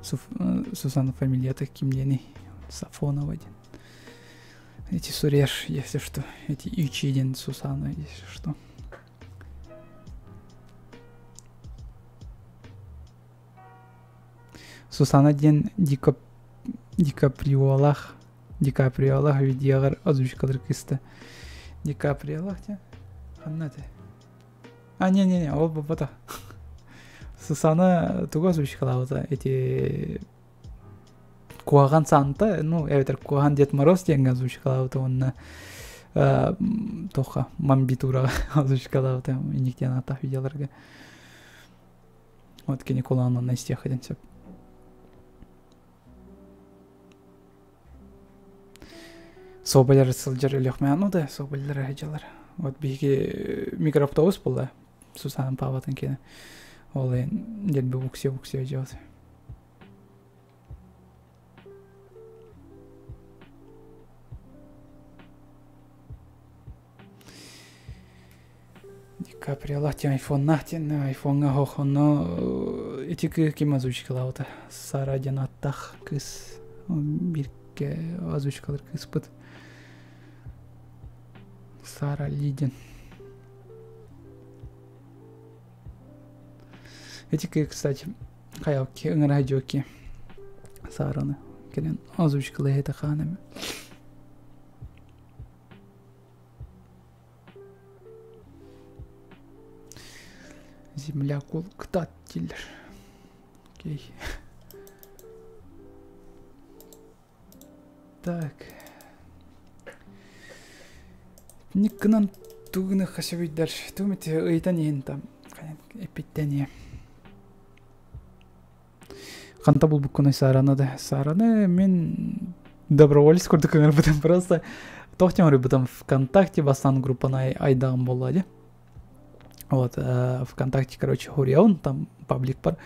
Сусана фамилията ким диэний? Сафонова диэн. Эти Суреш, если что. Эти Ичи диэн Сусана, если что. Сусана диэн Дикаприолаах Дикаприолаах видеоҕар озвучкалар кыыста. Дикаприолаах диэн ханна этэ? А, не-не-не, ол буолбатах. Сусана тугу озвучкалаабыта? Эти Куһаҕан Санта, ну, эбэтэр Куһаҕан Дед Мороз диэҥҥэ озвучкалаабыта уонна туохха Мамбитураҕа озвучкалаабыта инник диэн ааттаах видеоларга. Вот кини кулаанынан истиэххитин сөп. Соболер сылдьар Өлүөхмэ, ну да, Соболер сылдьаллар. Вот биһиги микроавтобус буолла, Сусанын паабатын киэнэ. Ол иһин дэлби буксуйа-буксуйа дьиэбит. Ди Каприолаах диэн айфоннаах диэн айфоҥҥа оһохоно ити ким озвучкалаабыта Сара диэн ааттаах кыыс бииргэ озвучкалар кыыспыт Сара Ли диэн Ити кстати хайалки ыҥыра дьуоки Сараны кэлэн озвучкалыа этэ хаан эми Земля кул кытаат дииллэр. Окей. Так. Никкынан тугуны хасыбыйдар. Тумити ыйтан иһин там эпиттэн Ханта булбуккунай Сараны да. Сараны мен Доброволец курдук ыҥырбытым просто туох диэн оруйбутум ВКонтакте бастаан группаны айдаҕым буолла дии. Вот, ВКонтакте, короче, хуруйабын, там паблик бар.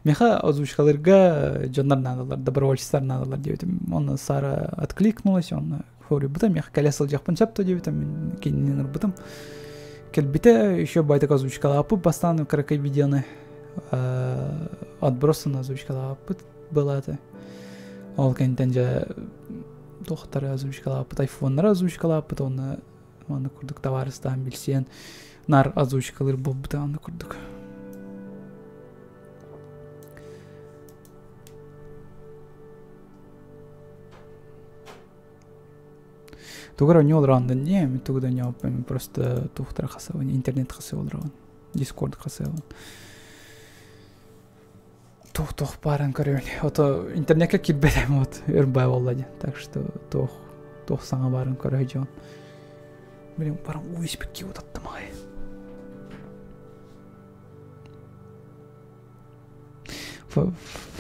Миэхэ озвучкаларга дьоннор наадалар, добровольцтар наадалар диэбитим. Онно Сара откликнулась, он хоруйбута, миэхэ кэлэ сылдьыахпын сөп то диэбитим, мин кинини ыҥырбытым. Кэлбитэ, еще байтак озвучкалааппыт, бастаан кыракый видеоны отбросын озвучкалааппыт была это. Ол кэнниттэн дьэ туохтары озвучкалааппыт, айфоннары озвучкалааппыт, уонна Онно курдук табаарыстаан билсиэн нар озвучкалыыр буолбута онно курдук. Тугар оонньуу олорон да не, мен тугу да оонньообуппун, просто туохтара хасабын, интернет хасыы олоробун, дискорд хасыабын. Туох туох баарын көрөбүн. Ото интернекке киирбэтим вот өр бай буолла диэн. Так что туох туох саҥа баарын көрө дьон. Блин, баран уу испикки утаттым аҕай.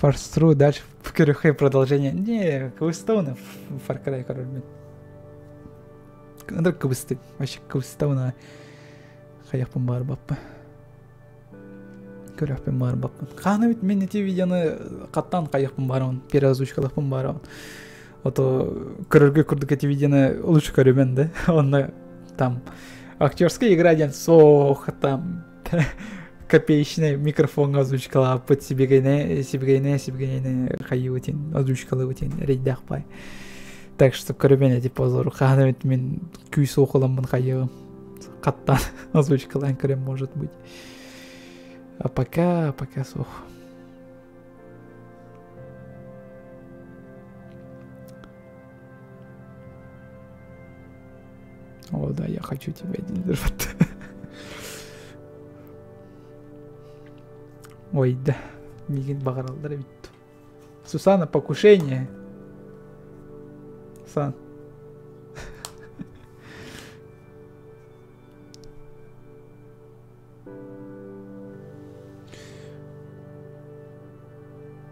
Форстру дальше көрүххэ продолжение. Не, кыбыстауна Far Cry көрөрмүн. Ындыр кыбысты. Вообще кыбыстауна хайахпын баар баппа. Көрүөхпүн баарбаппын. Хаана бит мин ити видеоны хаттаан хайыахпын баарабын, переозвучкалыахпын баарабын. Ото көрөргө курдук эти видеоны лучше көрөбүн да. Онно там актерская игра диэн суох там копеечный микрофоҥҥа озвучкалааппыт сибигэнэ сибигэнэ сибигэнэ хайыыбытин озвучкалыыбытин эрэйдээх бай. Так что көрөбүн эти позору хаана бит мин күүс суох ыламмын хайыаҕым. Хаттаан озвучкалаан көрөм может быть. А пока, пока суох. О, да, я хочу тебя держать. Ой, да. Мигин баҕараллар эбит. Сусана, покушение. Сан.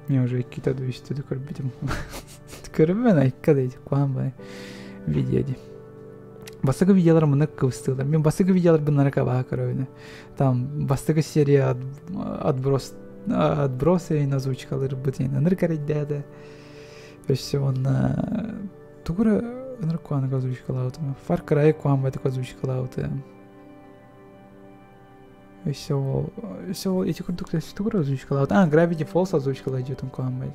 Мен уже иккитэ да үстэ да көрбүтүм. Көрүммэн айка да куһаан бай видео ди. Бастакы видеолар мына кыбыстыылар. Мен бастакы видеоларбын нарык абаһа көрөбүнэ. Там бастакы серия отброс отбросы озвучкалырбыт ынырык эрэйдээдэ. Өссө уонна тугу эрэ ынырык куһаҕаннык озвучкалаабытым. Far Cry куһаҕан байтык озвучкалаабытым. Өссө ол өссө ол ити курдук тугу эрэ озвучкалаабыт. А, Gravity Falls озвучкалаабыт диэтим куһаҕан байды.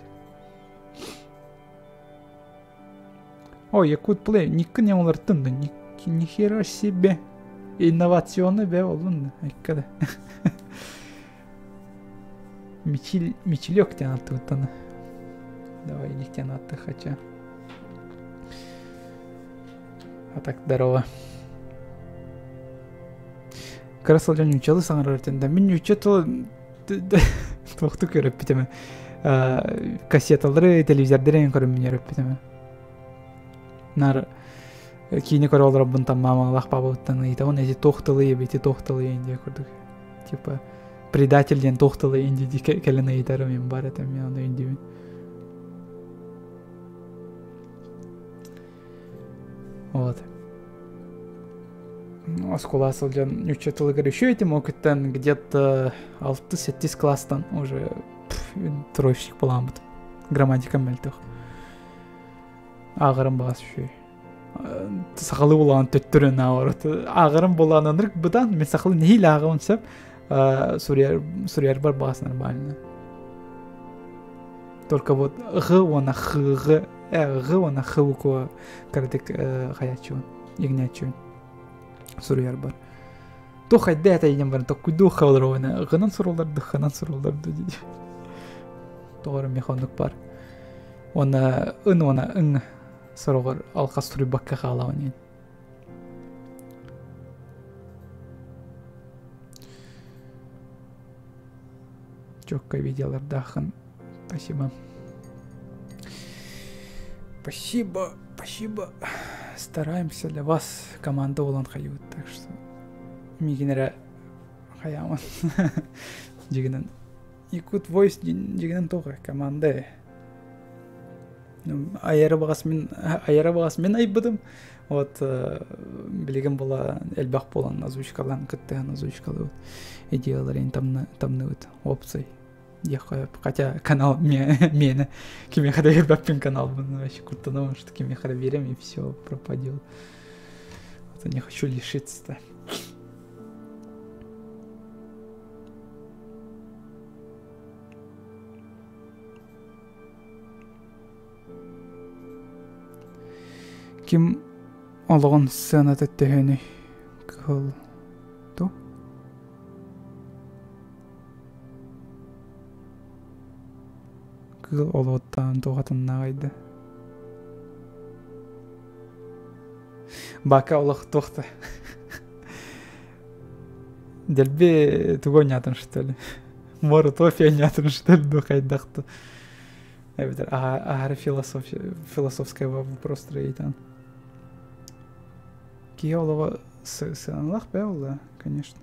О, Якут Play, никкин уларыттын да, ни хера себе. Инновационный бе болдун да, айка да. Мичил, Мичилек диэн аттыбыттан. Давай, диэн атты хотя. А так, здорово. Кыра сылдьан нууччалыы саҥарар этим да. Мин нуучча тылы туохтук көрөппүтүм. Кассеталары, телевизордары көрөммүн өрөппүтүм. Нар киини көрө олоробун там мамалаах папабыттан ыйытабын эти туох тылый эбити туох тылый диye курдук. Типа предатель диэн туох тылый инди кэлэн ыйытарым им бар этим мен ону индибин. Вот. Оскуола сылдьан нуучча тылыгар еще этим опыттан где-то 6-7 класстан уже троечник буоламмыт. Грамматика мөлтөх. Ааҕарым баҕас үчүгэй. Сахалыы булаан төттөрү наоборот. Ааҕарым булаан ынырык быдан мен сахалыы нэһиилэ ааҕабын сөп. Суруйар суруйарбар баҕас нормально. Только вот ҕ уонна х ҕ ҕ уонна х буква кыратык хайааччыбын, иҥнээччибин суруйарбар. Туох хайда этэй диэн баран токкуйдуу олоробун ҕынан суруллар да хынан суруллар да дии. Тоҕо эрэ миэхэ оннук баар. Уонна ын уонна ың сороҕор алҕас суруйбакка хаалаҕын диэн. Чёккай видеолардааххын. Спасибо. Спасибо, спасибо. Стараемся для вас команда буолан хайыбыт. Так что миигин эрэ хайааман. Дьигинэн Якут Voice дьигинэн туох команда. Айары баҕас мин айары баҕас мин айбытым. Вот билигин була элбэх буолан озвучкалаан кыттыһан озвучкалыыбыт. Идеяларын тамныбыт опций. Диэххэ хотя канал миэнэ кимиэхэ да биэрбэппин каналбын вообще куттанабын, что кимиэхэ да биэрэм и все пропадет. Вот не хочу лишиться-то. Ким олоҕун сыаната төһөнүй? Кыһыл ту? Кыыл олоҕуттан туохатыннааҕый да? Бака олох туох да Дэлби тугу оонньоотун что ли? Морутофия оонньоотун что ли? Ну хайдах да Эбэтэр аһары философскай вопрос ыйытан. Киһи олоҕо сыаналаах бээ ол конечно.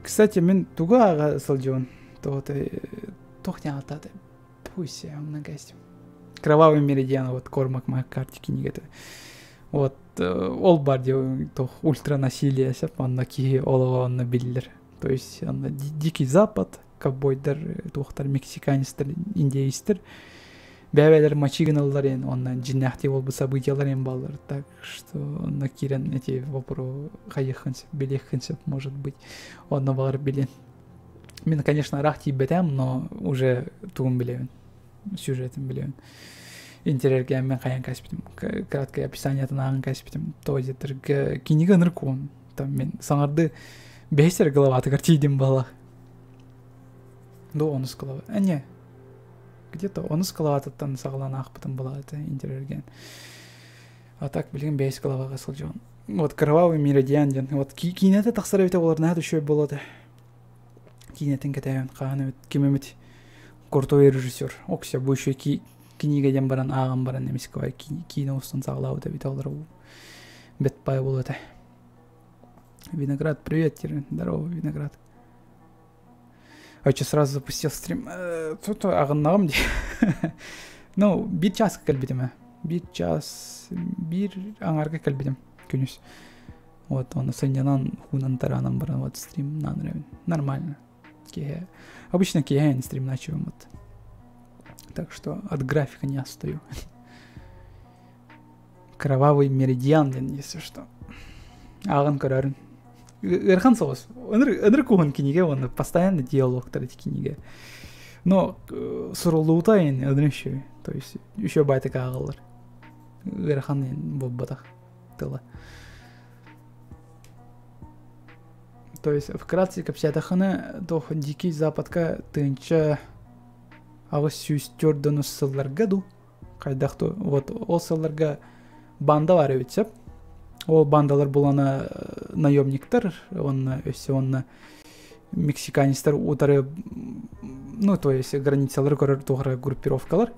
Кстати, мин тугу ааҕа сылдьыбын? Туох диэн ааттаата? Пусть я многостим. Кровавый меридиан, вот Кормак Маккарти кинигэтэ. Вот ол бар диэ туох ультранасилие сөп онно киһи олоҕо онно биллэр. То есть онно Дикий Запад, ковбойдар, туохтар, мексиканецтэр, индейцтэр бэйэлэр мочи гыналлар эн онно дьиннээхтии буолбут событиялар эн бааллар. Так что онно киирэн эти вопросы хайыаххын сөп, билиэххин сөп, может быть. Онно баҕар билин. Мин, конечно, ыраах тиийбэтээм, но уже тугун билэбин, сюжетин билэбин. Интэрэргээммин хайан кэспитим, краткое описаниетын ааҕан кэспитим. То диэтэргэ кинигэ ынырык уон. Там мин саҥарды бэһис эрэ главатыгар тиийдим буолла. До онус глава. А не, где-то онус главатыттан саҕалаан аахпытым буолаата интэрэргээн. А так билигин бэһис главаҕа сылдьабын. Вот «Кровавый меридиан» диэн. Вот киинэтэ тахсар эбитэ буолар, наһаа да үчүгэй буолуо этэ. Киинэтин кэтэһэн хаһан эбит ким эмит крутой режиссер. Окся бу еще кинигэ диэн баран ааҕан баран эмискэ киинэ устан саҕалаабыт эбитэ олор бэт пай буолуо этэ. Виноград, привет, Терен. Здорово, Виноград. А что, сразу запустил стрим? Тут аҕыннаҕым дии. Ну, биир чааска кэлбитим ээ. Биир час, биир аҥаарга кэлбитим күнүс. Вот, оны сынньанан, хуунан тараанан баран вот стримнаан эрэбин. Нормально. Киэһэ. Обычно киэһэ стримначивым вот. Так что от графика не отстаю. Кровавый меридиан диэн, если что. Ааҕан көрөөрүн. Ыарахан соҕус. Ынырык уһун кинигэ уонна постоянно диалогтар эти кинигэ. Но суруллуута ин ынырык үчүгэй. То есть еще байтык ааҕаллар. Ыарахан ин буолбатах тыла. То есть вкратце кэпсээтэххинэ туох Дикий Западка тыынча 804 сылларга дуу хайдах то вот ол сылларга банда бар эбит сөп ол бандалар булана наемниктар уонна өссө уонна мексиканецтар утары ну то есть границалары көрөр туохара группировкалар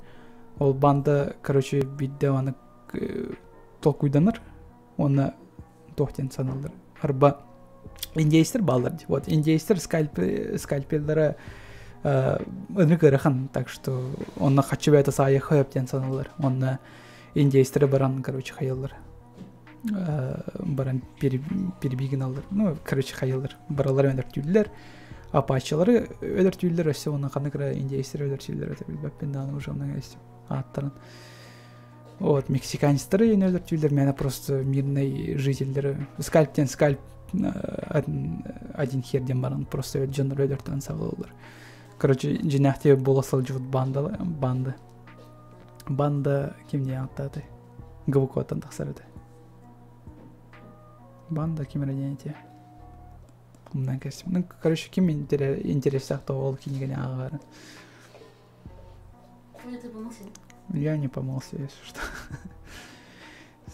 ол банда короче биирдэ аны толкуйданар уонна туох диэн саныыллар арба индейстер бааллар вот индейстер скальп скальпеллара ынырык ыарахан так что онно хаччы бэйэтэ саайа хөп диэн саныыллар онно индейстеры баран короче хайаллар баран перебигиналлар ну короче хайаллар баралар өлөртүүллэр апачилары өлөртүүллэр өссө уонна ханнык эрэ индейстер өлөртүүллэр это билбэппин даҕаны уже онно ааттарын Вот, мексиканецтары өлөртүүлэр мээнэ просто мирный жительдери скальптен скальп один хер диэн баран просто дьоннору өлөртөн саҕалыыллар. Короче, дьиҥнээхтии буола сылдьыбыт банда банда банда ким диэн ааттаатый? ГВК-тан тахсар этэ. Банда ким эрэ диэн этиэ. Умнан кэстим. Ну, короче, ким интересах то ол кинигэни ааҕарын. Ты помылся? Я не помылся, если что.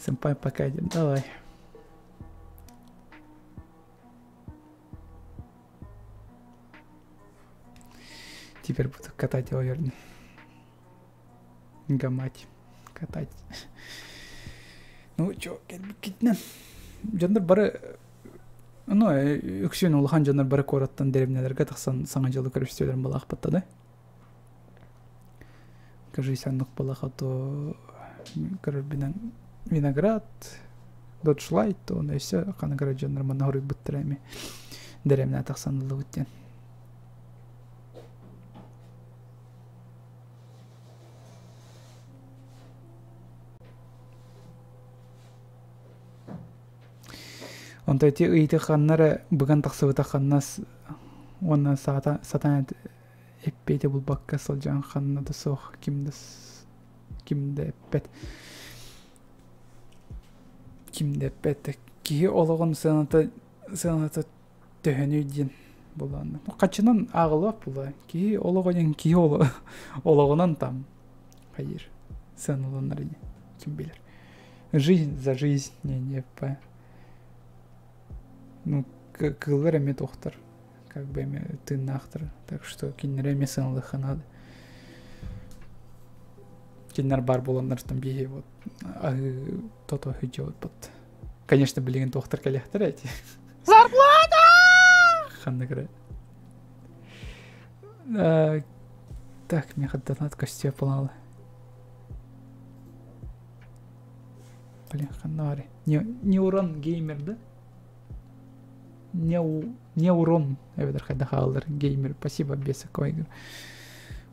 Сэмпай, пока идем. Давай. Теперь буду катать его, верно. Гамать. Катать. Ну, чё, китнен. Дьоннор бары ну, үксүн улахан дьоннор бары куораттан дэриэбинэлэргэ тахсан саҥа дьылы көрүстүлэрин балаахпатта да. Кажись, оннук буоллаха то көрөрбүнэн виноград, Dodge Light, оны өссө ханна көрөр дьоннор манна хоруйбуттара эми дэриэбинэ тахсан ыллыбыт диэн. Онто ити ыйытык ханна эрэ быган тахсыбыта ханнас уонна сатаан эппиэти булбакка сылдьан ханна да суох ким да ким да эппэт ким да эппэт киһи олоҕун сыаната сыаната төһөнүй диэн буолаанна хаччынан ааҕыллыбат буолла киһи олоҕо диэн киһи олоҕунан там хайыыр сыаналанар ини ким билэр жизнь за жизнь не не по ну кыыллар эмиэ туохтар как бы эмиэ тыыннаахтар так что кинилэри эмиэ сыаналыахха наада кинилэр баар буоланнар там биһи вот аһыы тото сылдьыбыппыт конечно билигин туохтар кэлиэхтэрэ эти Зарплата! Ханнык эрэ так миэхэ донат көстүө буолаалы блин ханна баарый неурон геймер да Неурон эбэтэр хайдах хааллар геймер спасибо бесакой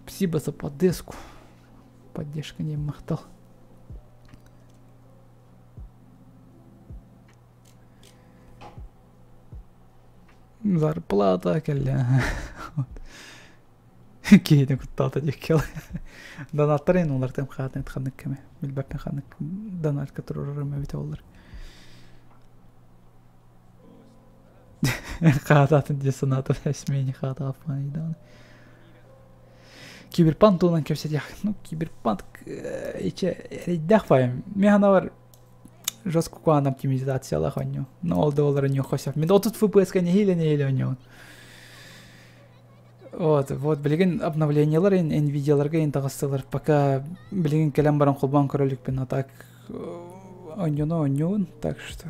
спасибо за поддержку поддержка не махтал зарплата кэллэ киһини куттаата диэккэл донаттар ин олартан хаатын ханнык кэме билбэппин ханнык донатка турарым эбитэ олар хаатаатын дии санаатым эсмени хаатааппан киберпанк туһунан кэпсэтиэх ну киберпанк ичэ эрэйдээх баайым мин санаабар жестко куһаҕан оптимизациялаах оонньуу но ол да буоллар оонньуохха сөп мин 30 фпс-ка нэһиилэ нэһиилэ оонньуубун вот вот билигин обновлениелар nvidiаларга ин таҕыстылар пока билигин кэлэн баран холбоон көрө иликпин а так оонньууну оонньуубун так что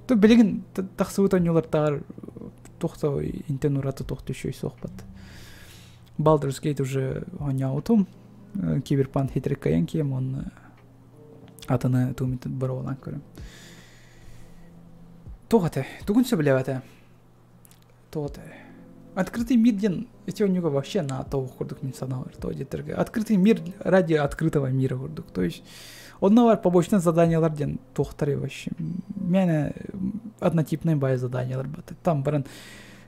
то билигин тахсыбыт оонньуулартааҕар туох да интен ураты туох да үчүгэй суохпат Baldur's Gate уже оонньообутум киберпанк хитриккайан кием уонна атыны туумит боруолаан көрөм туох этэ тугун сөбүлээбэтэ туох этэ открытый мир диэн ити оонньууга вообще на тоҕус курдук мин санаабар то диэтэргэ открытый мир ради открытого мира курдук то есть онно бар побочный заданиялар диэн туохтар вообще мээнэ однотипный бай заданиялар баты там баран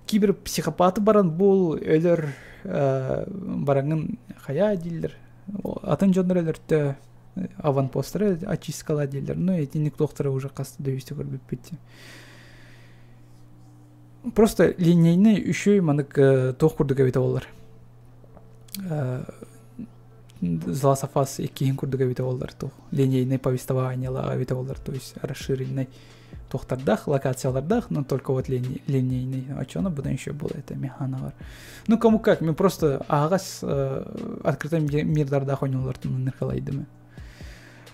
киберпсихопаты баран бул өлөр бараҥын хайа дииллэр атын дьоннор өлөртө аванпосттары очисткала дииллэр ну итинник туохтара уже хас да үстэ көрбүппүт просто линейный үчүгэй манык туох курдук эбитэ буоллар The Last of Us иккиһин курдук эбитэ буоллар туох линейный повествованиелаах эбитэ буоллар то есть расширенный туохтардаах локациялардаах но только вот линейный очону будан еще было это механалар ну кому как мен просто аһаҕас открытый мирдардаах оонньуулартан ныркалайдым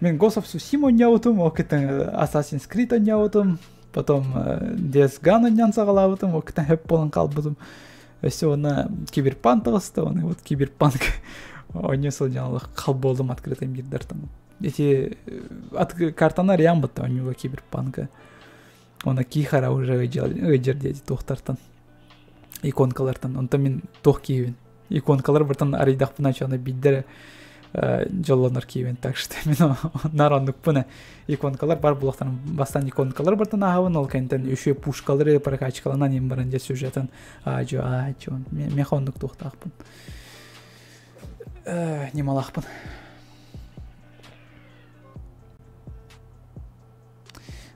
мен Ghost of Tsushima оонньообутум ол кытта Assassin's Creed оонньообутум потом Days Gone оонньоон саҕалаабытым ол кытта хөп буолан хаалбытым өссө уонна киберпанк таҕыста уонна вот киберпанк оонньуу сылдьан хал буоллум открытый мирдартан эти картаны арыйан бытта оонньууга киберпанка уонна кихара уже ыйдьар диэти туохтартан иконкалартан онтон мин туох киһибин иконкалар бартан арыйдахпына чоно биирдэрэ дьоллонор киһибин так что мин нар оннукпун иконкалар бар булахтан бастан иконкалар бартан ааһабын ол кэнтэн үчү пушкалары прокачкаланан им баран дьэ сюжетын аажу аажу меха оннук туохтаахпын ньымалаахпын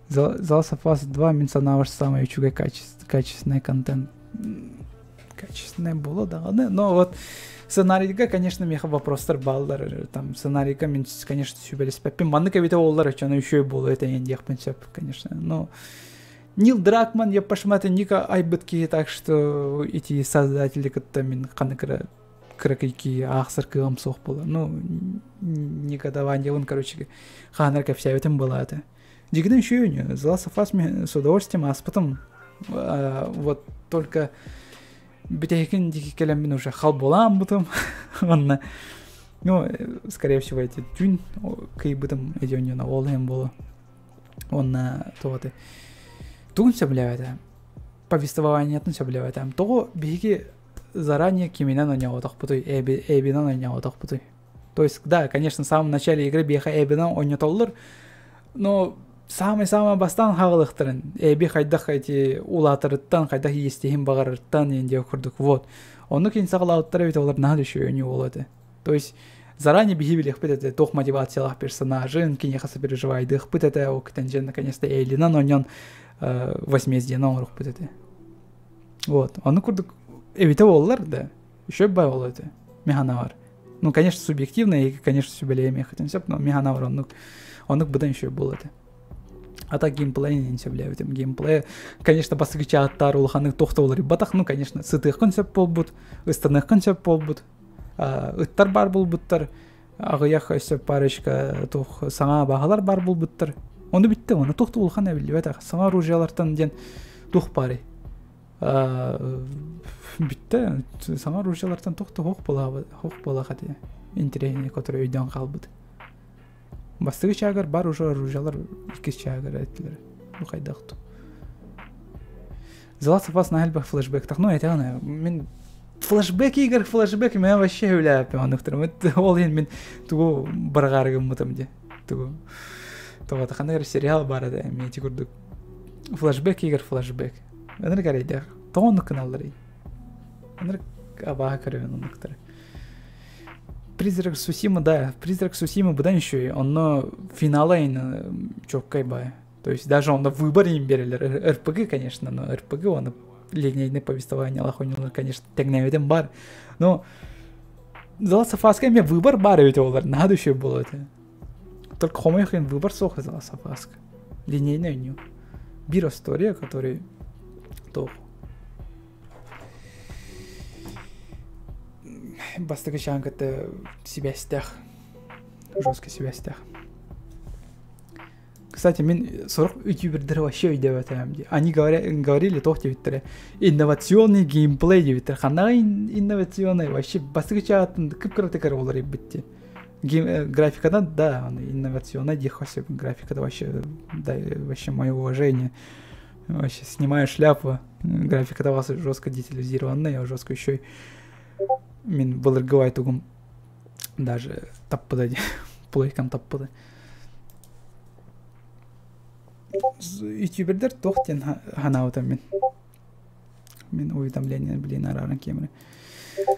The Last of Us 2 мин санаабар самый үчүгэй качественный контент качественный буолуо даҕаны но вот сценарийга конечно миэхэ вопростар бааллар там сценарийга мин конечно сүбэлэспэппин маннык эбитэ буоллар оччону үчүгэй буолуо этэ диэхпин сөп конечно но Нил Дракман я пошматы Ника айбыт киһи так что ити создатели кытта мин ханнык эрэ кыракый киһи аахсар кыаҕым суох буолар ну негодованиебын короче хаанар кэпсээбитим была это дьигинэн үчүгэй The Last of Us с удовольствием ааспытым вот только бүтэһикин диэки кэлэммин уже хал буолааммытым уонна Ну, скорее всего, эти түүн кыйбытым эти ол иһин буолуо. Уонна туох тугун сөбүлээбэтэ повествованиетын сөбүлээбэтэ. Тоҕо биһиги заранее киминэн оонньооботохпутуй, Эбинэн оонньооботохпутуй. То есть, да, конечно, в самом начале игры биэхэ Эбинэн оонньотоллор, но самый-самый бастаан хаалыахтарын Эби хайдах эти улаатарыттан, хайдах иэстиһин баҕарарыттан диэн курдук вот. Оннук иһин саҕалаабыттара эбит олор наһаа да үчүгэй оонньуу буолуо этэ. То есть заранее биһи билиэхпит этэ туох мотивациялаах персонажын, киниэхэ сопереживайдыахпыт этэ, ол кытан дьэ наконец-то Эллинан оонньоон возмездиени оҥоруохпут этэ. Вот. Ону курдук эбитэ буоллар да, еще бай буолуо этэ. Механавар. Ну, конечно, субъективно, и, конечно, сүбэлэйэмиэххитин сөп, но механавар оннук, оннук быдан еще буолуо этэ. А так геймплей сөбүлээбитим. Геймплей, конечно, бастакы чааттаар улаханнык тохтолор батах, ну, конечно, сытыаххын сөп буолбут, ыстаныаххын сөп буолбут. Ыттар баар буолбуттар, аҕыйах өссө парочка туох саҥа абааһылар баар буолбуттар. Ону бүттэ, ону туох да улахан эбиллибэтэх. Саҥа оружиелартан диэн туох баарый? Бүттэ, саҥа оружиелартан туох да хоох буолаах этэ. Интэриэһинэй, который өйдөөн хаалбыт. Бастакы чаагар бар уже оружиелар иккис чаагар этилэр. Ну хайдах ту. The Last of Us наһаа элбэх флешбэктах. Ну этэҕин мин флешбэк игр флешбэк мен вообще үлээппин оннуктарым. Ол иһин мин тугу быраҕаары гыммытым дии. Тугу тоҕо ханнык эрэ сериал баар этэ эмиэ ити курдук флешбэк игр флешбэк. Ынырык эрэйдээх. Тоҕо оннук гыналларый? Ынырык абааһы көрөбүн оннуктары. Призрак Сусимы, да, Призрак Сусимы быдан еще онно финала чёткай бай. То есть даже он выбор им берелер. РПГ, конечно, но РПГ он линейное повествование лахонилар, конечно, тэҥнээбитим бар. Но The Last of Us эмиэ выбор бар эбит олар, надо еще было это. Только хомойох выбор суох The Last of Us. Линейный ню. Бир история, который туох бастакы чаан кытта сибээстээх жестко сибээстээх. Кстати, мин сорох ютубердары вообще өйдөөбөтөм дии. Они говорили туох диэбиттэрэ инновационный геймплей диэбиттэр. Ханнаҕа инновационный вообще бастакы чаатын кып-кыратык эрэ уларыйбыт дии. Графикадан да, инновационный диэххэ сөп. Графикада вообще, да, вообще мое уважение. Вообще снимаю шляпу. Графика вас жестко детализированная, жестко еще и мин былыргы тугум даже таппыда дии. Плойкам таппыда. Ютубердер туох диэн ханаабытым мин. Мин уведомление, блин, арааран киэмри. Блин.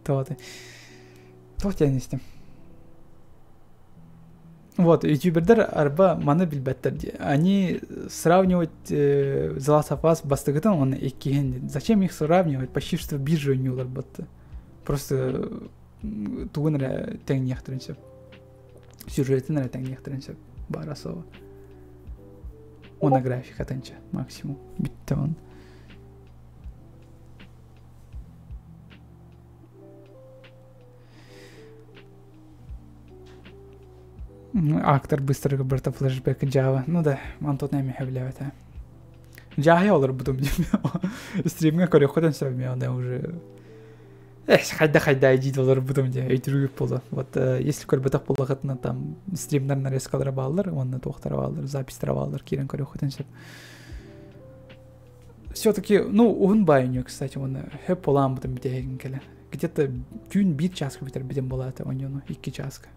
Тоҕо туох диэн истим. Вот, ютубердер арба маны билбэттэр дии. Они сравнивать The Last of Us бастакытын уонна иккиһин. Зачем их сравнивать? Почти что бирже оонньуулар батты. Просто тугун эрэ тэҥниэхтэрин сөп. Сюжетин эрэ тэҥниэхтэрин сөп. Баара суоҕа. Уонна графикатынча максимум. Бүттэ он. Актор быстро барыта флешбэк Java. Ну да, онтон эмиэ сөбүлээбэтэ. Дьааһый олорбутум стримҥэ көрүөххүтүн сөп миэхэ уже хайда-хайда дии олорбутум дии өйдүргүп буолуо. Вот если көрбөтөх буоллахытына там стримнар нарезкалара бааллар уонна туохтара бааллар, записьтара бааллар киирэн көрүөххүтүн сөп. Все-таки, ну, уһун баайынньу, кстати, уонна хөп буолааммытым бүтэһигин кэлэн. Где-то түүн биир чааска бүтэрбитим буолаата оонньууну, икки чааска.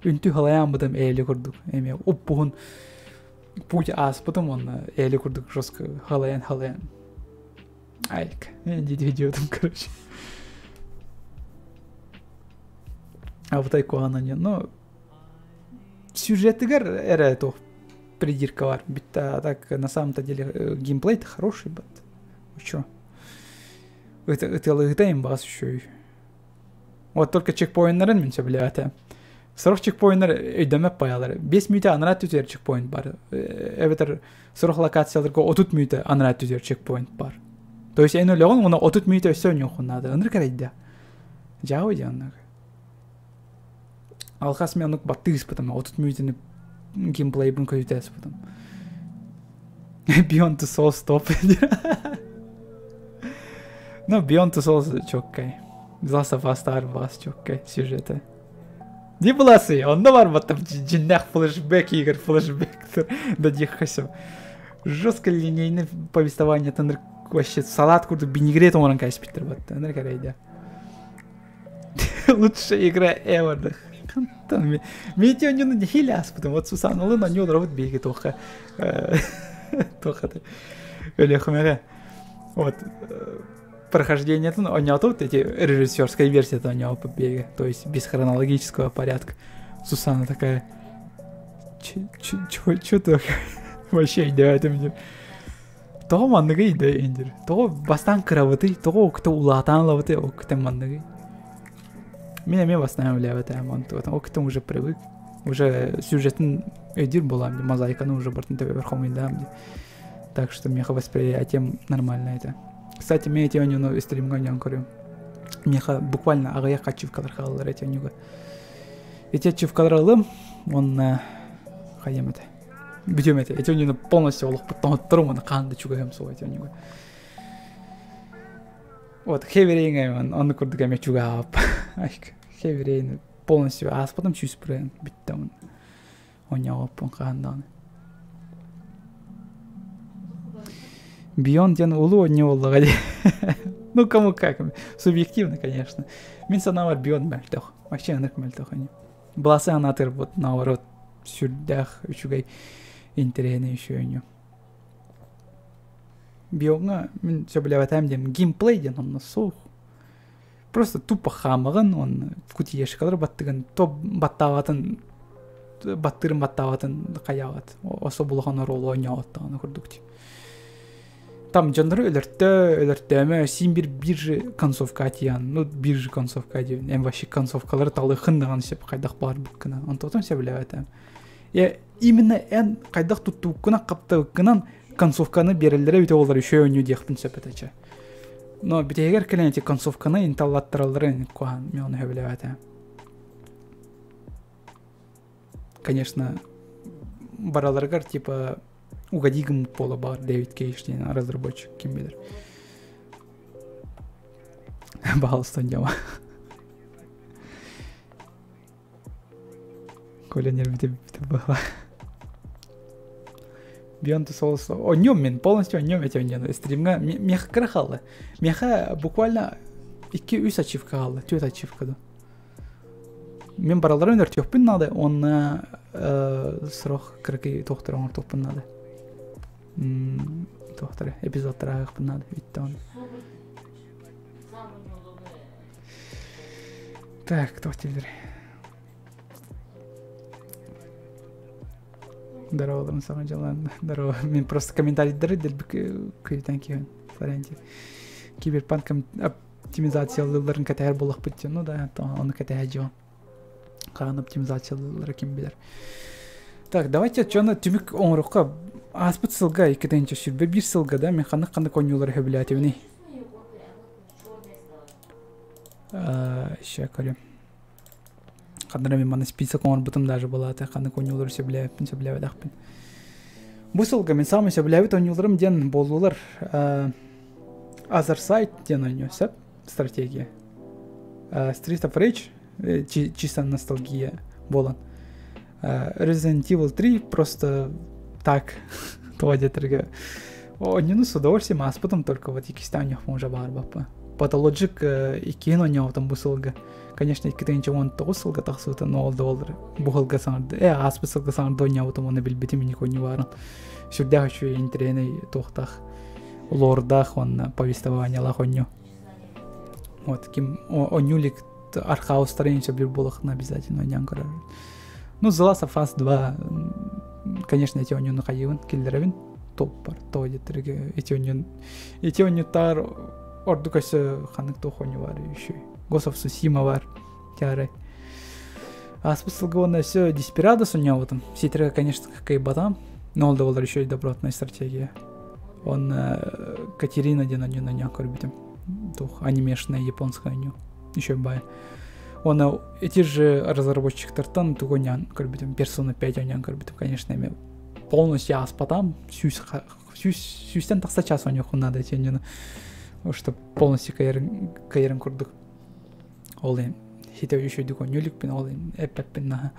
Үнтү халайааммытым ээли курдук. Эмиэ уп-уһун путь ааспытым уонна ээли курдук жестко халайан-халайан. Айк, идиотом, короче. А вот айкуанан, ну, сюжетыгар эрэ туох придирка бар. Бүттэ, а так на самом-то деле геймплей-то хороший, бат. Чё? Ытыалыһыта баас үчүгэй. Вот только чекпоиннарын мин сөбүлээбэтим. Сорох чекпоиннар өйдөмөт паялар. 5 мүнөтэ анараа түтэр чекпоинт бар. Эбэтэр сорох локацияларга 30 мүнөтэ анараа түтэр чекпоинт бар. То есть эн өлөҕүн уонна 30 мүнөтэ өссө оонньуоххун наада. Ынырык эрэйдэ. Дьаабы дии оннук. Алхас мен оннук баттыы ыспытым. 30 мүнөтүнү геймплейбин көтүтэ ыспытым. Beyond the Soul Stop. Ну, Beyond Two Souls чоккай. The Last of Us таар бас чоккай сюжеты. Не буласы, онно бар баттам дьиннээх флешбэк игр, флешбэк да диэххэ. Жестко линейный повествование тыныр вообще салат курдук винегрет оҥорон кээспиттэр батта. Ыныр кэрэйдэ. Лучшая игра ever. Хантан Мити онньуну нэһиилэ ааспытым. Вот Сусаналын онньу олоробут биһиги туохха туохха Өлүөхүмэҕэ. Вот прохождениетын оонньоотубут эти режиссерская версията оонньообуппут биһиги. То есть без хронологического порядка. Сусана такая чё ты вообще өйдөөтүм диир. Тоҕо манныгый да диир. Тоҕо бастаан кырабытый, тоҕо окта улаатаан ылабытый, окта манныгый. Мин эмиэ бастаан үлээбэтээм, онтугатан октом уже привык. Уже сюжетин өйдүүр буолаам дии, мозаиканы уже бартын төбөбөр хомуйдаам дии. Так что меха восприятием нормально это. Кстати, мен эти оонньууну стримҥа оонньоон көрүм. Меха буквально аҕыйах ачивкалар хааллар эти оонньууга. Эти ачивкалары ылым, уонна хайам этэ. Бүтүөм этэ. Эти оонньууну полностью олохпуттан отторум, уонна хаан да чугаһым суох эти оонньууга. Вот, Heavy Rain онну курдук эмэ чугаһаап. Heavy Rain полностью ааспатым 100% бүттэ он. Оонньообоппун хаһан даҕаны. Beyond диэн улуу оонньуу буоллаҕа дии. Ну, кому как. Субъективно, конечно. Мин санаабар Beyond мөлтөх. Вообще ынырык мөлтөх оонньуу. Быласы анаатыр вот наоборот сүрдээх үчүгэй интэриэһинэй еще оонньуу. Beyond-ҥа мин сөбүлээбэтэм диэн геймплей диэн онно суох. Просто тупо хаамаҕын уонна кутиешкалар баттыгын то баттаабатын баттыырын баттаабатын хайаабат особо улахан оруолу оонньообот даҕаны курдук дии. Там дьоннору өлөртөө, өлөртөөмө, син бир биир же концовка тиийэн, ну биир же концовка диэн, эн вообще концовкалары талыаххын даҕаны сөп хайдах баҕарбыккынан. Онтон сөбүлээбэтим. Я именно эн хайдах туттубуккунан хаптабыккынан концовканы биэрэллэрэ эбитэ буоллар үчүгэй оонньуу диэхпин сөп этэ чэ. Но бүтэһигэр кэлэн эти концовканы инталлаттаралларын куһаан мен ону сөбүлээбэтим. Конечно, бараларыгар типа угоди гыммыт буола баар Дэвид Кейдж диэн разработчик ким билэр. Баһалыстан дьама. Коля нервите была. Beyond Two Souls оонньуом мин полностью оонньуом эти оонньууну стримҥа миэхэ кыра хаалла. Миэхэ буквально 2-3 ачивка хаалла, 4 ачивка да. Мин бараларын өртүөхпүн наада уонна сорох кыракый туохтары оҥортуохпун наада. Туохтары эпизодтары ааһыахпын наада бүттэ оны. Так, туох дииллэр? Здорово, саҥа дьылан. Здорово. Мин просто комментарийдары дэлби кыйтан киһин. Флорентий. Киберпанк оптимизациялыылларын кэтэһэр буоллахпыт дии. Ну да, ону кэтэһэ дьон. Хаан оптимизациялыыллара ким билэр. Так, давайте дьоно түмүк оҥорукка ааспыт сылга 2021 сылга да мен ханнык ханнык оонньуулары сөбүлээтибиний? Ща көрүм. Ханна мен маны список оҥорбутум даже была ханнык оонньуулары сөбүлээбиппин сөбүлээбэтэхпин. Бу сылга мен саамай сөбүлээбит оонньууларым диэн буоллулар. Other диэн оонньуу сөп стратегия. Street of Rage чисто ностальгия буолан. Resident Evil 3 просто так тоҕо диэтэргэ оонньууну с удовольствием ааспытым только вот иккистээн оонньуохпун уже баҕарбаппын. Pathologic иккиһин оонньообутум бу сылга. Конечно, 2019 сылга тахсыбыта, но ол да буоллар бу сылга саҥарды, ааспыт сылга саҥарды оонньообутум уонна билбитим инник оонньуу баарын. Сүрдээх үчүгэй интэриэһинэй туохтаах лордаах уонна повествованиелаах оонньуу. Вот, ким оонньуу илик архаустарын сөбүлүүр буоллаххына обязательно оонньоон көрөр. Ну, The Last of Us 2, конечно, эти оонньууну хайыыбын, киллэрэбин. Топ бар, то диэтэргэ эти оонньуун эти оонньууттаар ордук өссө ханнык туох оонньуу бар еще. Ghost of Tsushima бар, тиарай. Ааспыт сылга уонна өссө Desperados оонньообутум. Ситерге, конечно, кыайбатам, но ол да буоллар еще и добротная стратегия. Он Катерина диэн оонньууну оонньоон көрбүтүм. Туох анимешная японская оонньуу. Еще бай. Он эти же разработчиктартан тугу оонньоон көрбүтүм. Persona 5 оонньоон көрбүтүм, конечно, эми полностью ааспатам. Сүүс сүүстэн тахса час оонньуоххун наада эти оонньууну. Что полностью кайырын курдук. Ол ин хите үчүйдүк онньулукпин, ол ин эппеппин наха.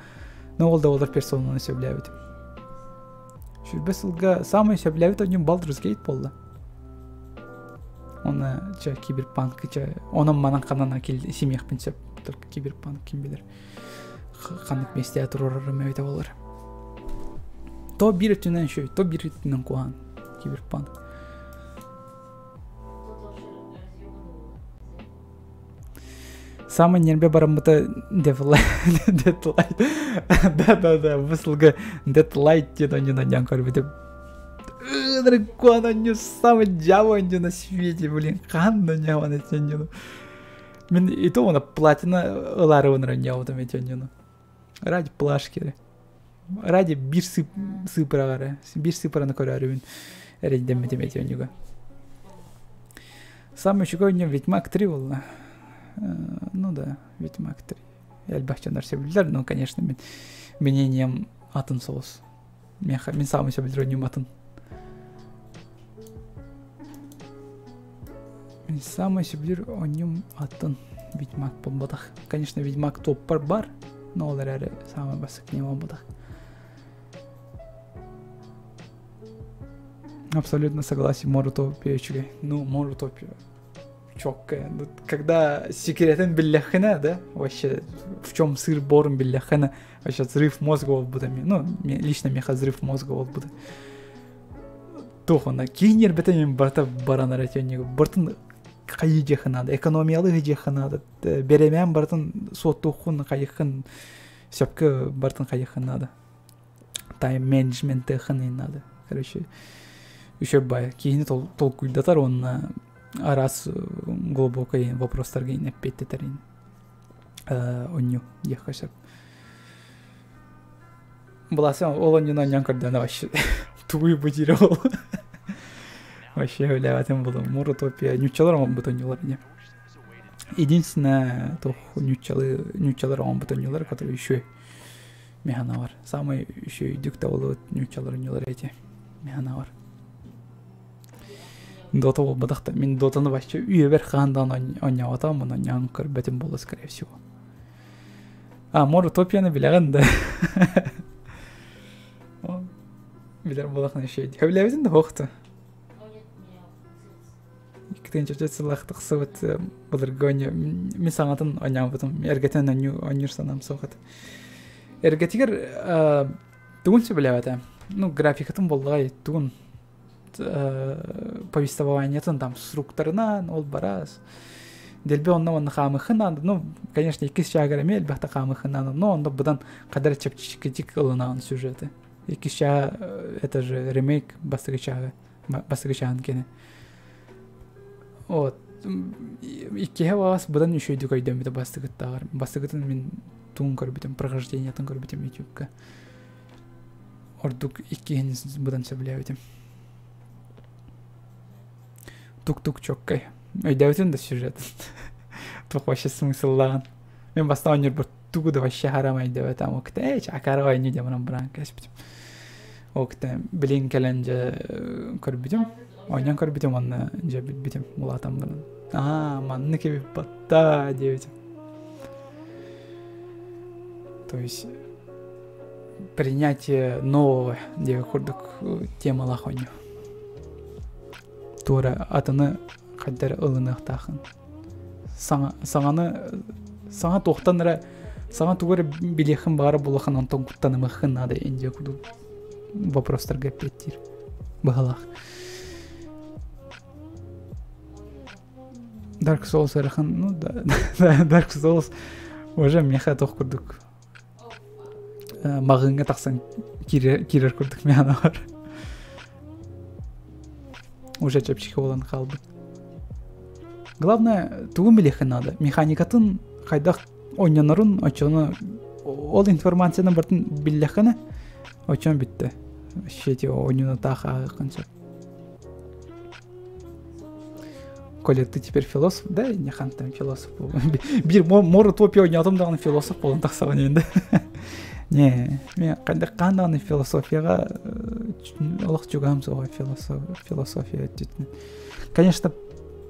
Но ол да олар персонаны сөбүлээбитим. Сүүрбэ сылга самый сөбүлээбит оонньуум Baldur's Gate буолла. Оны чэ киберпанк чэ онон манан ханан симиэхпин сөп. Только киберпанк ким билэр. Ханнык миэстэ туруорарым эбитэ болар. То биир өттүнэн үчүгэй, то биир өттүнэн куһаҕан киберпанк. Самый нерве бараммыта Deadlight. Да-да-да, высылга Deadlight диэн онньун анньан көрбүтүм. Дракон онньу самый дьявол онньу на свете, блин, хаһан да ньаван эти онньуну. Мин и то она платина ылаарыбын онньообутум эти онньуну. Ради плашки. Ради биир сыпыраҕары, биир сыпыраны көрөөрүбүн эрэйдэммитим эти онньуга. Самый үчүгэй оонньуу Ведьмак 3 буолла. Ну да, Ведьмак 3. Элбэх дьоннор сөбүлүүлэр, но, конечно, мин мнением атын соҕус. Мин саамай сөбүлүүр оонньуум атын. Мин саамай сөбүлүүр оонньуум атын Ведьмак буолбатах. Конечно, Ведьмак топпар бар, но ол эрээри саамай бастакы не буолбатах. Абсолютно согласен, Мор Утопия үчүгэй. Ну, Мор Утопия четкая. Когда секретин биллэххинэ, да, вообще в чем сыр борун биллэххинэ, вообще взрыв мозга буолбута. Ну, лично миэхэ взрыв мозга буолбута. Туох онно кииннэрбэтэ мин барыта баран эрэ бартын хайыы диэххэ наада, экономиялыы диэххэ наада, бэрэмээн барытын суоттуоххун, хайыххын, сөпкө барытын хайыххын наада. Тайм-менеджментыаххын надо. Короче, еще бай киһини толкуйдатар уонна араас глубокий вопростарга эппиэттэтэр онньу диэххэ сөп. Быласы ол онньуну онньон көрдөөнө вообще тугуй бу диирэ ол. Вообще үлээбэтим булум. Мур утопия ньуччалар оҥорбут онньулар не. Единственное, туох ньуччалы ньуччалар оҥорбут онньулар, которые еще механавар. Самый еще үдүк табылыбыт ньуччалар онньулар эти механавар. Дота буолбатах да. Мин Дотаны вообще үйэбэр хаан даҕаны оонньообатаҕым, онньоон көрбөтүм буолла, скорее всего. А, Мор Утопияны билэҕин да? Билэр буолахын еще. Хөбүлээбитин да суохту. Иккитинчи сыллаах тахсыбыт былыргы оонньуу мин саҥатын оонньообутум эргэтин оонньуур санаам суох этэ. Эргэтигэр тугун сөбүлээбэтэ? Ну, графикатын буоллаҕай, тугун повествованиетын там структарынан ол бараас. Дэлби онно манна хаамыххын наада. Ну, конечно, иккис чаагар эмиэ элбэхтэ хаамыххын наада, но онно быдан хадара чэпчэкитик ылынаҕын сюжеты. Иккис чаа это же ремейк бастакы чаага бастакы чааһын кини. Вот. Иккиһэ баҕас быдан үчүгэйдик өйдөммүтэ бастакыттааҕар. Бастакытын мин тугун көрбүтүм, прохождениетын көрбүтүм ютубка. Ордук иккиһин быдан сөбүлээбитим. Тук-тук чоккай. Өйдөөбүтүм да сюжет. Туох вообще смысллааҕын. Мен бастаан оонньуурбар тугу да вообще харам өйдөөбөтөм. Ол кытта ээ акара оонньуу диэн баран баран кэспитим. Ол кытта билин кэлэн дьэ көрбүтүм. Оонньоон көрбүтүм уонна дьэ билбитим улаатан баран. Аа, маннык эбит батта диэбитим. То есть принятие нового диэки курдук темалаах оонньуу. Туора атыны хайдары ылыныахтаахын. Саҥа, саҥаны саҥа туохтан эрэ саҥа тугу эрэ билиэххин баҕара буоллаххына онтон куттанымыаххын наада индия курдук вопростарга эппиэттиир быһалаах. Dark Souls ыарахан, ну да, Dark Souls уже миэхэ туох курдук маҕыыҥҥа тахсан киирэр курдук миэхэ бар. Уже чэпчэки буолан хаалбыт. Главное, тугун билиэххин наада. Механикатын хайдах ойнонорун оччону ол информацияны бартын биллэххинэ оччон бүттэ. Вообще эти оонньууну таах ааҕыаххын сөп. Коля, ты теперь философ? Да, не там философ был. Биир мор утопия оонньоотум даҕаны философ буолан тахсаҕын енді. Не, мен хаан даҕаны философияҕа олох чугаһым суоҕа философия өттүтүн. Конечно,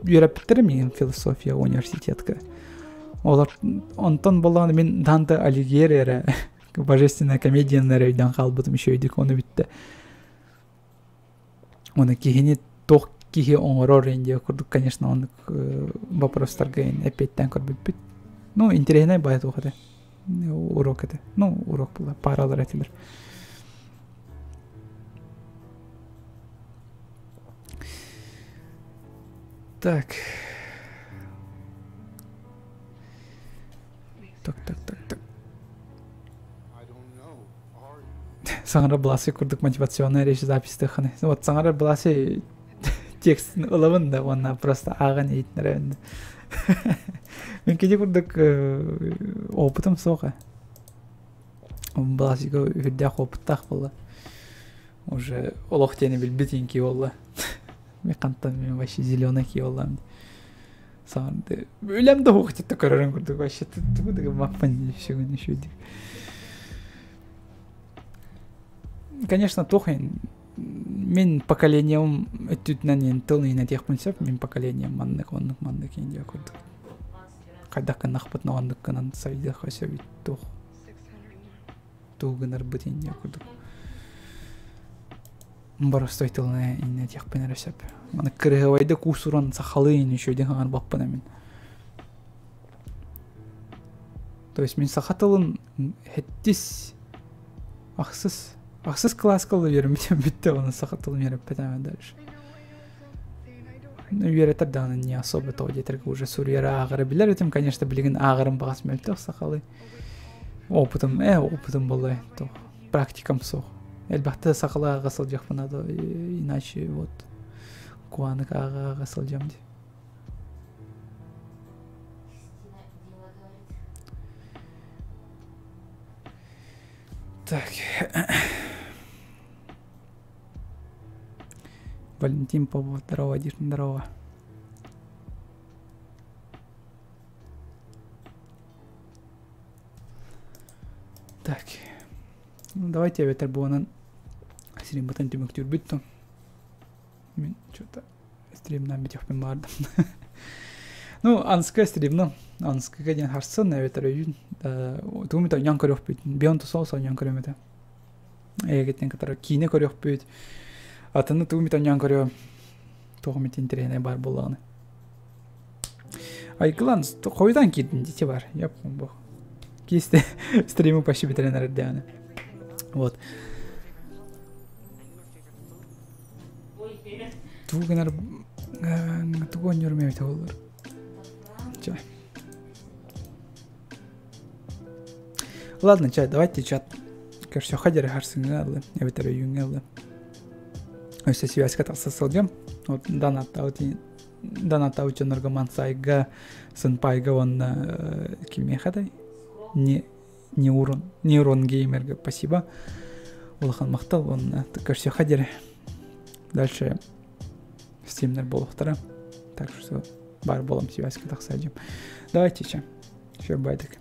Үөрэппиттэрэ миигин философия университетка. Олор онтон буоллаҕына мин Данте Алигьери эрэ божественная комедияны эрэ өйдөөн хаалбытым үчүгэйдик ону бүттэ. Оны киһини туох киһи оҥорор диye курдук, конечно, оннук вопростарга эппиэттээн көрбүппүт. Ну, интэриэһинэй баайа туох этэ. Урок этэ. Ну, урок была, паралар этилэр. Так. Так, так, так, так. Саҥара Бласи курдук мотивационная речь записьтыхханы. Вот саҥара Бласи текстин ылабын да уонна просто ааҕан иһитинэрэбин. Мин кини курдук опытым суох ээ. Бласига үрдээх опыттаах буолла. Уже олох диэни билбит инки буолла. Мен хантан мен вообще зеленый ки буоллам. Саҥарды үлэм да суох тетте көрөрүн курдук вообще тугу да гыммаппын сүгүн үчүгүйдик. Конечно, туох мин поколением өттүтүнэн иэн тыл иһин этиэхпин сөп мин поколением маннык оннук маннык иэн диэ курдук хайдах гыннахпытына оннук гынан сайдыахха сөбүт туох тугу гынарбыт иэн диэ курдук боростой тылына иннэ этиэхпин эрэ сөп маны кырыһыбайды куусуран сахалыы иин үчүгэйдик хаҥарбаппын мин то есть мин саха тылын хэттис ахсыс ахсыс кылааска үөрэммитим бүттэ оны саха тылын үөрэппэтим дальше үөрэтэр даҕаны не особо того диэтэргэ уже суруйары ааҕары билэр этим конечно билигин ааҕарым баҕас мөлтөх сахалыы опытым опытым буолла практикам суох. Элбэхтэ сахалыы ааҕа сылдьыахпына да иначе вот куанык ааҕа-ааҕа сылдьам дии. Так. Валентин Попов, здорово, Диш, здорово. Так. Давайте эбэтэр буонан стриммытын түмүктүүрбүт то. Мин что-то стримнан бүтүөхпүн баардым. Ну, анскы стримна. Анскыга диэн харсын эбэтэр өйүн. Тугу эмит ойнон көрүөхпүт. Beyond the Souls ойнон көрүөм этэ. Эйэгиттэн кытары киинэ көрүөхпүт. Атыны тугу эмит ойнон көрүөм. Туох эмит интэриэһинэй баар буоллаҕына. Айгылан хойутаан киирдин дити бар. Яп бох. Кисте стримы почти бүтэрэн эрэрдэҕинэ. Вот. Тугу гынар тугу оонньуурум эбитэ буоллар. Чэ. Ладно, чай, давайте чат. Көрсөххө диэри харсыҥҥа ылы, эбэтэр өйүүҥҥэ ылы. Өссө связька тахса сылдьам. Вот донаттаабыт донаттаабыт дьоннорго Мансайга, Сынпайга уонна кимиэхэ дай? Не Неурон, Нейрон Геймерга спасибо. Улахан махтал уонна көрсүөххэ диэри. Дальше стримнер буолуохтара. Так что бар буолам связька тахса дьим. Давайте че. Все, байдык.